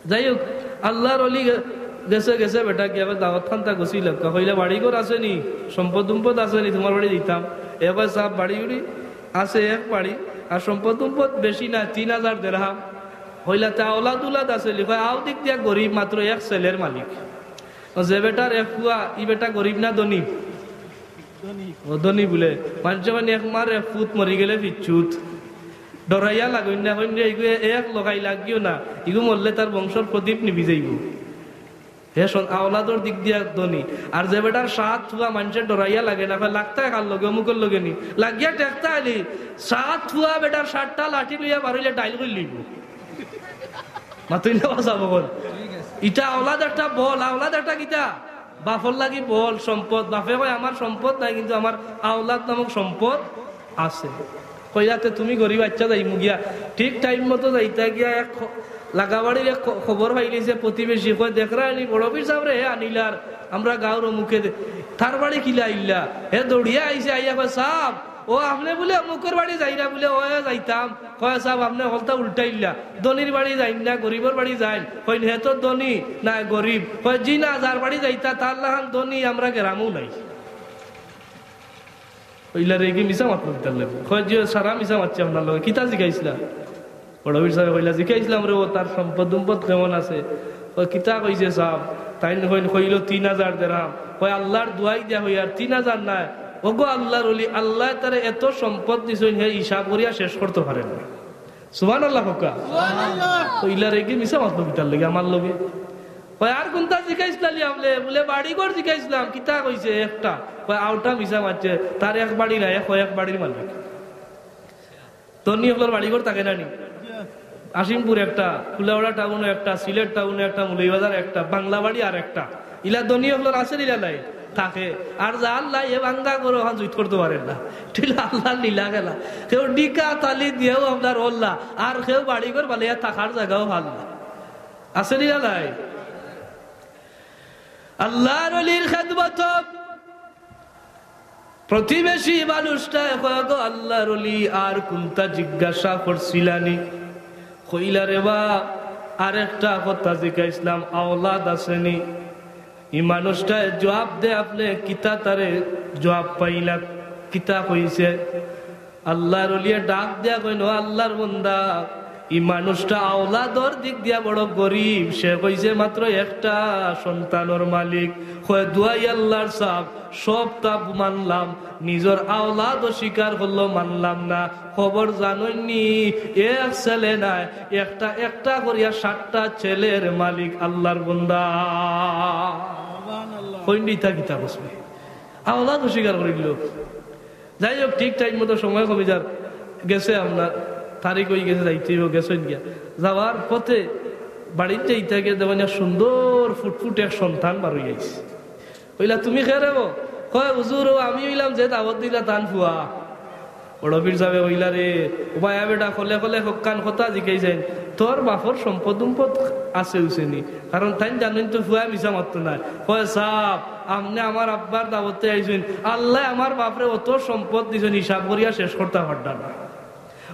যাই হউক, আল্লার অলি গে-, গেছে, গেছে বেটা, গিয়া কয়, "দাওয়াত খানতা গছিলাউক্কা।" কইলা, "বাড়ি ঘর আছে নি? সম্পদ উম্পদ আছে নি? তুমার বাড়ি দিতাম।" এ কয়, "সাব, বাড়ি উড়ি আছে এক বাড়ি, আর সম্পদ উম্পদ বেশি না, তিন হাজার দেরহাম।" কইলা, "তে আওলাদ উলাদ আছে নি?" কয়, "আও দিক দিয়া গরিব, মাত্র এক ছেলের মালিক।" ও যে বেটার এক ফুয়া, ই বেটা গরিব না ধনী? ও ধনী বুলে। মানষে কইন, "এক মার এক ফুত, মরি গেলে ফিচ্ছুত।" ডরাইয়া লাগইন না, কইন রে, "ইগু এক লগাই লাগিও না, ইগু মরলে তার বংশর প্রদীপ নিবি যাইবো।" হে শোন, আওলাদর দিক দিয়া ধনী। আর যে বেটার সাত ফুয়া, মানষে ডরাইয়া লাগে না, কয়, "লাগতা কার লগে, অমুকর লগে নি।" লাগিয়া ঠেকতা আইলে, সাত ফুয়া বেটার সাতটা লাঠি লইয়া বার অইলে ডাইল করি লইবো। মাতইন না বা সাব অকল। ইটা আওলাদ একটা বল, আওলাদ একটা কিতা? বাপর লাগি বল, সম্পদ। বাপে কয়, "আমার সম্পদ নাই, কিন্তু আমার আওলাদ নামক সম্পদ আছে।" কইলা, "তে তুমি গরিব, আচ্ছা যাইমু গিয়া।" ঠিক টাইম মতো যাইতা গিয়া এক খ-, লাগাবাড়ির এক খ-, খবর পাইলিছে প্রতিবেশী, কয়, "দেখরা নি, বড় পীর সাবরে হে আনিলার, আমরা গাঁওর অমুকে দে-, তার বাড়ি কিলা আইলা?" হে দৌড়িয়া আইছে, আইয়া কয়, "সাব, ও আপনে বুলে অমুকর বাড়ি যাইরা?" বুলে, "অয় যাইতাম।" কয়, "সাব, আপনে হকলতা উল্টাইলা, ধনীর বাড়ি যাইন না, গরিবর বাড়ি যাইন।" কইন, "হে তো ধনী না গরিব?" কয়, "জি না, যার বাড়ি যাইতা তার লাখান ধনী আমরা গেরামও নাই।" কইলা, "রে, কি মিছা মাতলো কিতার লাগি?" কয়, "জি, সারা মিছা মাতছি আপনার লগে। কিতা জিকাইছলা?" বড় পীর সাবে কইলা, "জিকাইছলাম রে, ও তার সম্পদ উম্পদ কেমন আছে?" কয়, "কিতা কইছে সাব?" তাইন কইন, কইলো, "তিন হাজার দেরহাম।" কয়, "আল্লার দুয়াই দিয়া কইয়ার, তিন হাজার নায়। ওগো আল্লার অলি, আল্লায় তারে এত সম্পদ দিছইন, হে হিসাব করিয়া শেষ করতো পারের না।" সুবহানাল্লাহ কউক্কা। সুবহানাল্লাহ। কইলা, "রে, কি মিছা মাতলো কিতার লাগি আমার লগে?" কয়, "আর কুনতা জিকাইছলা নি আপনে?" বুলে, "বাড়ি ঘর জিকাইছলাম।" "কিতা কইছে?" "একটা।" কয়, "আউটা মিছা মাতছে, তার এক বাড়ি নায়, কয় এক বাড়ির মালিক।" ধনী অকলর বাড়ি ঘর থাকে না নি? আসিমপুর একটা, কুলাউড়া টাউনো একটা, সিলেট টাউনো একটা, মৌলভীবাজার একটা, বাংলা বাড়ি আর একটা। ইলা ধনী অকলর আছে নি না নাই? থাকে। আর যার নাই, হে ভাঙ্গা ঘর অখান জুইত করতো পারের না। ইলা আল্লার লীলা খেলা। কেউ ডিকা তালি দিয়াও আপনার অইল না, আর কেউ বাড়ি ঘর বানাইয়া থাকার জাগাও পাইল না। আছে নি না নাই? আল্লার অলির খেদমতো প্রতিবেশী মানুষটায় কয়, "গো আল্লার অলি, আর কুনতা জিজ্ঞাসা করছিলা নি?" কইলা, "রে বা, আরেকটা কথা জিকাইছলাম, আওলাদ আছে নি?" ই মানুষটায় জুয়াব দে, আপনে কিতা তারে জুয়াব পাইলা, কিতা কইছে? আল্লার অলিয়ে ডাক দিয়া কইন, "ও আল্লার বন্দা, ই মানুষটা আওলাদর দিক দিয়া বড় গরিব, সে কইছে মাত্র একটা সন্তানর মালিক।" কয়, "দুয়াই আল্লার সাব, সবতা মানলাম, নিজর আওলাদ অস্বীকার করলো, মানলাম না। খবর জানইন নি, এক ছেলে নায়, একটা একটা করিয়া সাতটা ছেলের মালিক আল্লার বন্দা।" কইন নি, ইতা কিতা কইছে? আওলাদ অস্বীকার করিল। যাই হোক, ঠিক টাইম মতো সময় কমি যার, গেছে আপনার, তারিখ অই গেছে, যাইতে অইবো, গেছইন গিয়া। যাওয়ার পথে বাড়িত যাইতা গিয়া দেখইন এক সুন্দর ফুটফুট এক সন্তান বার অইয়া আইছে। কইলা, "তুমি কে রে গো?" কয়, "হুজুর, ও আমি অইলাম যে দাওয়াত দিলা তান ফুয়া।" বড় পীর সাবে কইলা, "রে, ও বায়া বেটা, খোলে খোলে হক্কান কথা জিকাইছইন, তোর বাপর সম্পদ উম্পদ আছে উছে নি?" কারণ তাইন জানইন তো ফুয়া মিছা মাততো নায়। কয়, "সাব, আপনে আমার আব্বার দাওয়াতে আইছইন, আল্লায় আমার বাপরে অত সম্পদ দিছইন, হিসাব করিয়া শেষ করতা পাররা না।"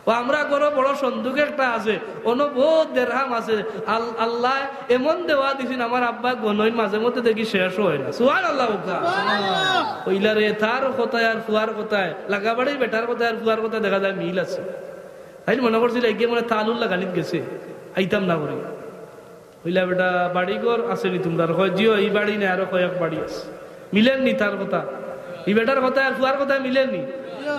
ও আমরা ঘরো বড় সন্দুক একটা আছে, অনো বহুত দেরহাম আছে। আল-, আল্লায় এমন দেওয়া দিছইন, আমার আব্বা গনইন, মাঝে মধ্যে দেখি শেষ অয় না। সুবহানাল্লাহ বলতা। অইলা রে, তার কথায় আর ফুয়ার কথায়, লাগাবাড়ির বেটার কথায় আর ফুয়ার কথায় দেখা যায় মিল আছে। তাইন মনে করছিল এগিয়ে মনে তালুর লাগানিত গেছে, আইতাম না করি। কইলা, "বেটা, বাড়ি ঘর আছে নি তুমরার?" কয়, "জি অয়, ই বাড়ি নাই, আরো কয়েক বাড়ি আছে।" মিলের নি তার কথা, ই বেটার কথা আর ফুয়ার কথা মিলের নি।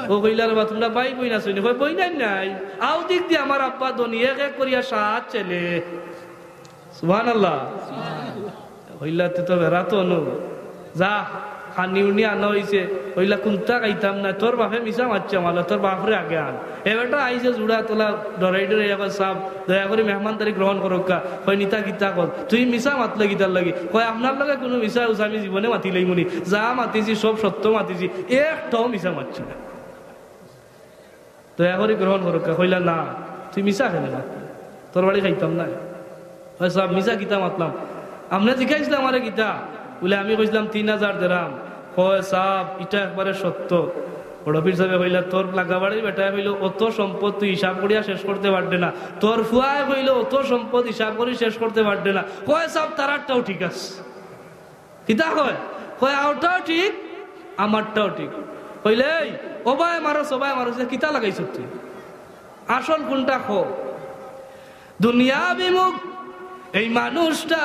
ও কইলা, "রে বা, তুমরা ভাই বইন আছো নি?" কয়, "বইন নাই, নাই, আউ দিক দি আমার আব্বা ধনী, এক এক করিয়া সাত ছেলে।" সুবহানাল্লাহ। কইলা, "তে তো বেড়া তো নু।" যা, খানি উনি আনা অইছে। কইলা, "কুন্তা খাইতাম না, তোর বাপে মিছা মাতছে আমার লগে, তোর বাপরে আগে আন।" এ বেটা আইছে জুড়া তোলা, ডরাই ডরাই কয়, "সাব, দয়া করি মেহমানদারি গ্রহণ করউক্কা।" কয়, "নিতা কিতা কর, তুই মিছা মাতলে কিতার লাগি?" কয়, "আপনার লগে কুনু মিছা উছা আমি জীবনে মাতিলাইমু নি, যা মাতিছি সব সত্য মাতিছি, একটাও মিছা মাতছি না।" দয়া করি গ্রহণ করউক্কা। কইলা, "না, তুই মিছা কেনে মাতলি? তোর বাড়ি খাইতাম না।" কয়, "সাব, মিছা কিতা মাতলাম? আপনে জিকাইছলা আমারে কিতা?" বুলে, "আমি কইছলাম তিন হাজার দেরাম।" কয়, "সাব, ইটা একবারে সত্য।" বড় পীর সাবে কইলা, "তোর লাগাবাড়ির বেটায় কইলো, অত সম্পদ তুই হিসাব করিয়া শেষ করতে পারবে না। তোর ফুয়ায় কইলো, অত সম্পদ হিসাব করি শেষ করতে পারবে না।" কয়, "সাব, তারারটাও ঠিক আছে।" কিতা কয়? কয়, "আওরটাও ঠিক, আমারটাও ঠিক।" কইলে, "এই, ওবায় মারস, ওবায় মারস, কিতা লাগাইছ তুই? আসল কুনটা ক?" দুনিয়া বিমুখ এই মানুষটা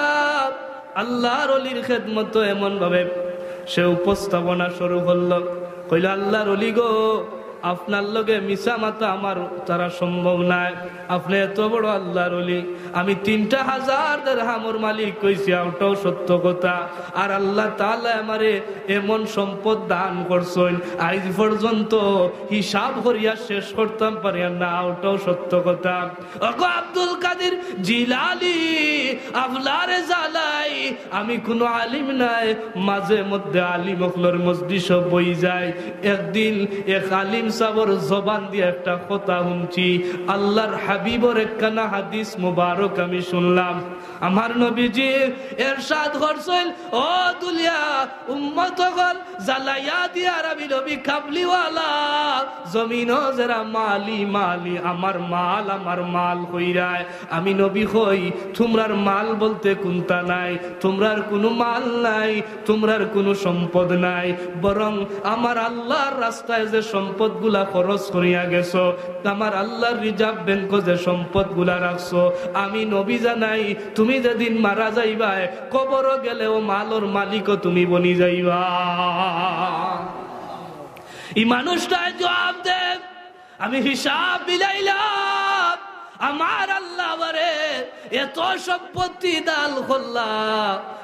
আল্লাহর অলির খেদমতো এমন ভাবে সে উপস্থাপনা শুরু করল, কইল, "আল্লাহর অলি গো, আপনার লগে মিছা মাতা আমার দ্বারা সম্ভব নায়। আপনে এত বড় আল্লাহর অলি, আমি তিনটা হাজার দেরহামর মালিক কইছি, ওটাও সত্য কথা। আর আল্লাহ তাআলা আমারে এমন সম্পদ দান করছইন, আইজ পর্যন্ত হিসাব করিয়া শেষ করতাম পারিয়ার না, ওটাও সত্য কথা।" ওগো আব্দুল কাদির জিলানী, আপনারে জানাই, আমি কুনু আলিম নায়, মাঝে মধ্যে আলিম অকলর মজলিসো বই যাই। একদিন এক আলিম সাবর জবান দিয়া একটা কথা হুনছি, আল্লাহর হাবিবর একখানা হাদিস মুবারক আমি হুনলাম। আমার নবীজি এরশাদ করছইন, "ও দুলিয়া উম্মত অকল, জ্বালাইয়া দিয়ার আমি নবী কামলিওয়ালা, জমিনো যেরা মালি মালি, আমার মাল, আমার মাল কইরায়।" আমি নবী কই, "তুমরার মাল বলতে কুনটা নাই, তুমরার কুনু মাল নাই, তুমরার কুনু সম্পদ নাই, বরং আমার আল্লাহর রাস্তায় যে সম্পদগুলা খরচ করিয়া গেছো, আমার আল্লাহর রিজার্ভ ব্যাংকো যে সম্পদগুলা রাখছো, আমি নবী জানাই, তুমি যেদিন মারা যাইবায়, কবরো গেলেও মালর মালিকও তুমি বনি যাইবা।" ই মানুষটায় জবাব দেয়, "আমি হিসাব মিলাইলাম, আমার আল্লাহ আমারে এত সম্পত্তি দান করলা,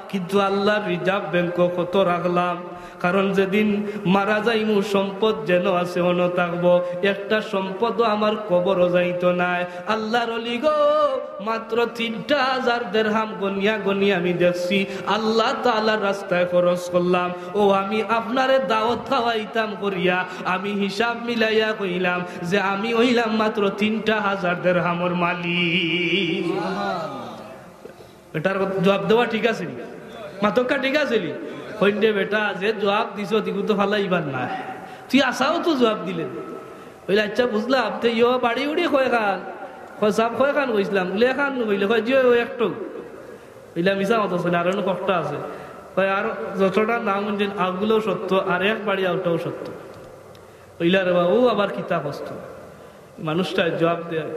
কিন্তু আল্লাহর রিজার্ভ ব্যাংকো কত রাখলাম?" কারণ যেদিন মারা যাইমু, সম্পদ যেন আছে অনো থাকবো, একটা সম্পদও আমার কবরো যাইতো নায়। আল্লাহর অলি গো, মাত্র তিনটা হাজার দেরহাম গনিয়া গনিয়া আমি দেখছি, আল্লাহ তাআলার রাস্তায় খরচ করলাম। ও আমি আপনারে দাওয়াত খাওয়াইতাম করিয়া আমি হিসাব মিলাইয়া কইলাম যে আমি অইলাম মাত্র তিনটা হাজার দেরহামর মালিক। বেটার জবাব দেওয়া ঠিক আছে নি? মাতউক্কা ঠিক আছে নি? কইন রে বেটা, যে জবাব দিছো, দিগু তো ফালাইবার না। তুই আছাও তো জবাব দিলে। কইলে, "আচ্ছা, বুঝলাম, তে ইয়ো বাড়ি উড়ি কয়খান?" কয়, "সাব, কয়খান কইছলাম?" বুলে, "এখান।" কইলে, কয়, "জি, অয় একটু।" কইলা, "মিছা মাতছ না, আর অনো কয়টা আছে।" কয়, "আর যতটা নাম হুনছইন, অগুলাও সত্য, আর এক বাড়ি অটাও সত্য।" কইলা, "রে বা, ও আবার কিতা কছ তুই?" মানুষটায় জবাব দেয়,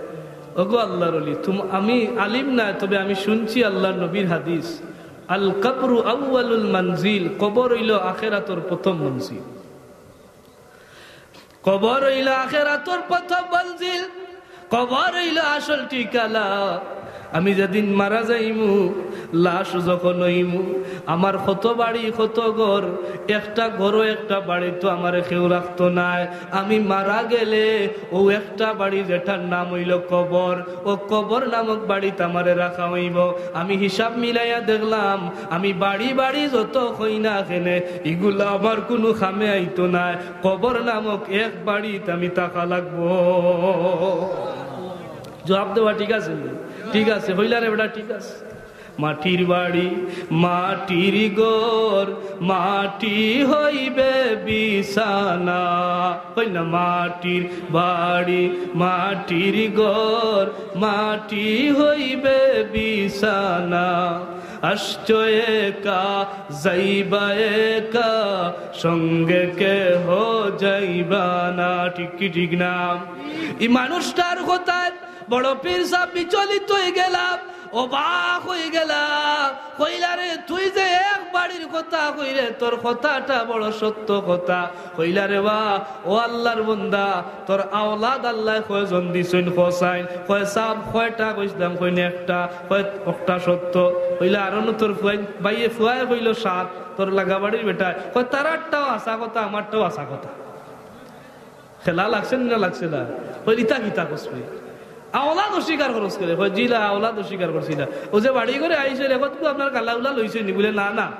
"ওগো আল্লাহর অলি, তুম-, আমি আলিম নায়, তবে আমি হুনছি আল্লাহর নবীর হাদিস, আল কবরু আউয়ালুল মানজিল, কবর অইলো আখেরাতর প্রথম মঞ্জিল।" কবর অইলো আখেরাতর প্রথম মঞ্জিল, কবর অইলো আসল ঠিকানা। আমি যেদিন মারা যাইমু, লাশ যখন অইমু, আমার কত বাড়ি, কত ঘর, একটা ঘরও একটা বাড়ি তো আমারে কেউ রাখতো নায়। আমি মারা গেলে অউ একটা বাড়ি যেটার নাম অইলো কবর, অউ কবর নামক বাড়িত আমারে রাখা অইবো। আমি হিসাব মিলাইয়া দেখলাম, আমি বাড়ি বাড়ি যত কই না কেনে, ইগুলা আমার কুনু কামে আইতো নায়। কবর নামক এক বাড়িত আমি থাকা লাগবো। জবাব দেওয়া ঠিক আছে নি? ঠিক আছে, কইলা রে বেটা, ঠিক আছে। মাটির বাড়ি, মাটির ঘর, মাটি হইবে বিছানা। কই না, মাটির বাড়ি, মাটির ঘর, মাটি হইবে বিছানা। আসছো একা, যাইবা একা, সঙ্গে কেহ যাইবা না। ঠিক কি ঠিক না? এই মানুষটার কথায় বড় পীর সাহেব বিচলিত হয়ে গেলাম, অবাক হয়ে গেলাম। কইলা রে, তুই যে এক বাড়ির কথা কইরে, তোর কথাটা বড় সত্য কথা। কইলা রে বা, ও আল্লাহর বন্দা, তোর আওলাদ আল্লাহ কয়জন দিছইন কছাইন? কয় সাব কয়টা কইছলাম, কইন একটা, কয় একটা সত্য। কইলা আর অন্য তোর ফুয়াইন, ভাইয়ে ফুয়ায় কইল সাত, তোর লাগাবাড়ির বেটায়। কয় তার আটটাও হাছা কথা, আমারটাও হাছা কথা। খেলা লাগছে না লাগছে না? কই ইতা কিতা কছবে? আওলাদ অস্বীকার করস কেনে? কই জি লা, আওলাদ অস্বীকার করছি না। ও যে বাড়ি করে আইছে, এখন তো আপনার গালা উলা লইছে নি? বলে না না,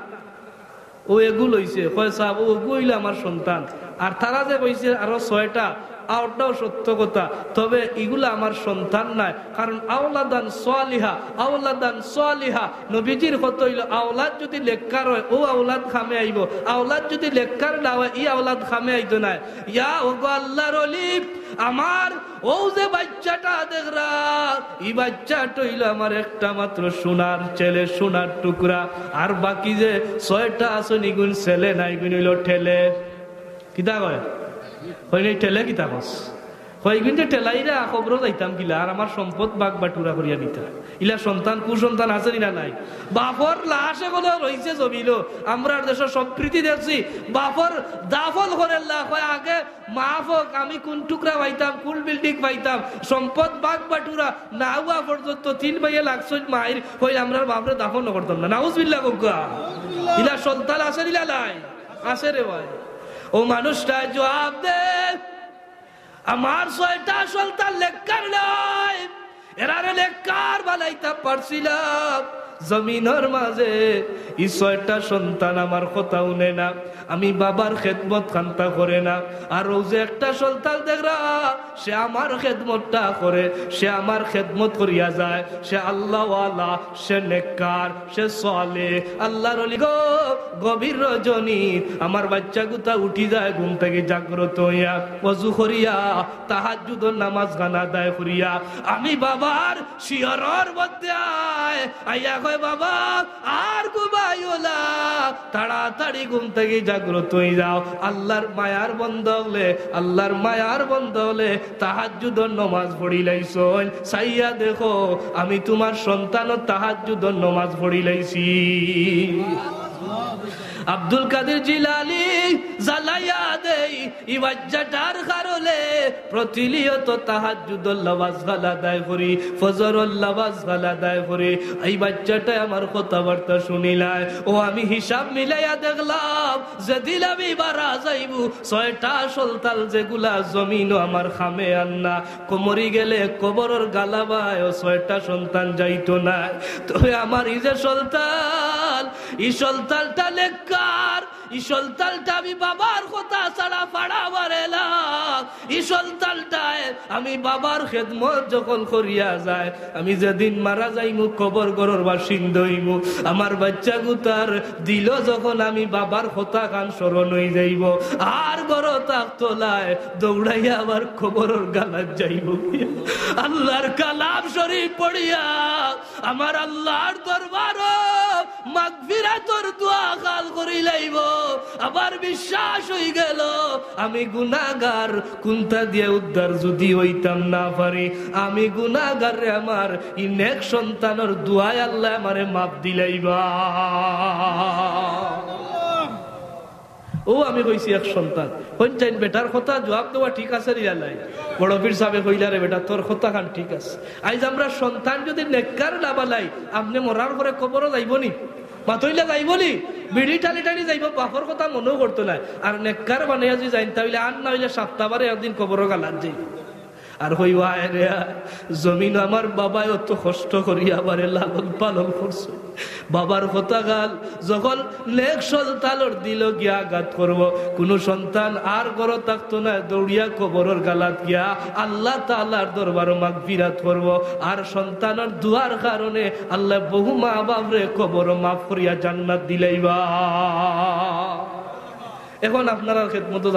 ও এগু লইছে। কয় সাব, ও এগু হইলো আমার সন্তান। আর তারা যে কইছে আরো ছয়টা, আরটাও সত্য কথা, তবে ইগুলা আমার সন্তান নায়। কারণ আওলাদান সালিহা, আওলাদান সালিহা, নবীজির কথা হইল, আওলাদ যদি নেককার হয়, ও আওলাদ কামে আইব। আওলাদ যদি নেককার না হয়, ই আওলাদ কামে আইতো নায়। ইয়া ওগো আল্লাহর অলি, আমার ও যে বাচ্চাটা দেখরা, ই বাচ্চাটা হইল আমার একটা মাত্র সোনার ছেলে, সোনার টুকরা। আর বাকি যে ছয়টা আছে, ইগুন ছেলে নায়, ইগুন হইল ঠেলে। কিতা কয়? কই নাই ঠেলে কিতা কস? কয় ইগুন যে ঠেলাইরা কবরো যাইতাম কিলা, আর আমার সম্পদ ভাগ বাটুরা করিয়া নিতা। ইলা সন্তান, কুসন্তান আছে নি না নাই? বাপর লাশ এখনো রইছে জমিনো। আমরার দেশো সম্প্রীতি দেখছি, বাপর দাফন করের লা, কয় আগে মাফ হোক, আমি কোন টুকরা পাইতাম, কোন বিল্ডিং পাইতাম, সম্পদ ভাগ বাটুরা না হওয়া পর্যন্ত তিন ভাইয়ে লাগছইন মাইর, কই আমরার বাপরে দাফন করতাম না। নাউজুবিল্লাহ কউক্কা। ইলা সন্তান আছে নি না নাই? আছে রে ভাই। ও মানুষটা জবাব দে, আমার ছয়টা সন্তান নেককার নায়, এরারে নেককার বানাইতাম পারছিলাম। জমিনর মাঝে ই ছয়টা সন্তান আমার কথা হুনে না, আমি বাবার খেদমত খান্তা করে না। আর ও যে একটা সন্তান দেখরা, সে আমার খেদমতটা করে, সে আমার খেদমত করিয়া যায়, সে আল্লাহওয়ালা, সে নেককার, সে সালে। আল্লাহর অলি গো, গভীর রজনী আমার বাচ্চা গুতা উঠি যায় ঘুম থাকি জাগ্রত হইয়া, অজু করিয়া তাহাজ্জুদর নামাজ খান আদায় করিয়া আমি বাবার শিয়রর মধ্যে আয়, আইয়া কয়, "বাবা, আর ঘুমাইও না, তাড়াতাড়ি ঘুম থাকি জাগ্রত হই যাও।" আল্লাহর মায়ার বন্দা অকলে, আল্লাহর মায়ার বন্দা অকলে তাহাজ্জুদর নামাজ পড়িলাইছইন। চাইয়া দেখো, আমি তুমার সন্তানও তাহাজ্জুদর নামাজ পড়িলাইছি। আব্দুল কাদের জিলানী জ্বালাইয়া দেই, ই বাচ্চাটার কারণে প্রতিনিয়ত তাহাজ্জুদর নামাজ খান আদায় করি, ফজরর নামাজ খান আদায় করি। এই বাচ্চাটায় আমার কথাবার্তা শুনিলায়। ও আমি হিসাব মিলাইয়া দেখলাম, যেদিন আমি মারা যাইমু, ছয়টা সন্তান যেগুলা জমিনো আমার কামে আর না, ক-, মরি গেলে কবরর গালাবায় ও ছয়টা সন্তান যাইতো না। তবে আমার ই যে সন্তান, ই সন্তানটা নেককার, ই সন্তানটা আমি বাবার কথা ছাড়া ফাড়া মারে না। ই সন্তানটায় আমি বাবার খেদমত যখন করিয়া যায়, আমি যেদিন মারা যাইমু, কবর ঘরর বাসিন্দা হইমু, আমার বাচ্চা গুতার দিলো যখন আমি বাবার কথা খান স্মরণ হই যাইব, আর ঘরো থাকতো নায়, দৌড়াইয়া আবার কবরর গালাত যাইব। আল্লাহর কালাম শরীফ পড়িয়া আমার আল্লাহর দরবারো মাগফিরাতর দোয়া খান করিলাইব। আবার বিশ্বাস হই গেল, আমি গুনাগার, কুন্তা দিয়া উদ্ধার যদি হইতাম না পারি, আমি গুনাগার রে, আমার ই নেক সন্তানর দোয়ায় আল্লাহ আমারে মাফ দিলাইবা। ও আমি কইছি এক সন্তান, কইন চাইন বেটার কথা জবাব দেওয়া ঠিক আছে নি না নাই? বড় পীর সাহেবে কইলা, "রে বেটা, তোর কথা খান ঠিক আছে। আইজ আমরা সন্তান যদি নেককার না বানাই, আপনে মরার পরে কবরো যাইব নি? মাতইলা যাইব নি? বিড়ি টানি টানি যাইব, বাপর কথা মনেও করতো নায়। আর নেককার বানাইয়া যদি যাইন, তা হইলে আর না হইলে সপ্তাহবারে একদিন কবরর গালাত যাইব।" আর কইবা, "আয় রে আয়, জমিনো আমার বাবায় অত কষ্ট করিয়া আমারে লালন পালন করছে, বাবার কথা গাল, যখন নেক সন্তানর দিলো গিয়া আঘাত করবো, কুনু সন্তান আর ঘরো থাকতো নায়, দৌড়িয়া কবরর গালাত গিয়া আল্লাহ তাআলার দরবারো মাগফিরাত করবো। আর সন্তানর দোয়ার কারণে আল্লায় বহু মা বাপরে কবরো মাফ করিয়া জান্নাত দিলাইবা। এখন আপনারার খেদমতো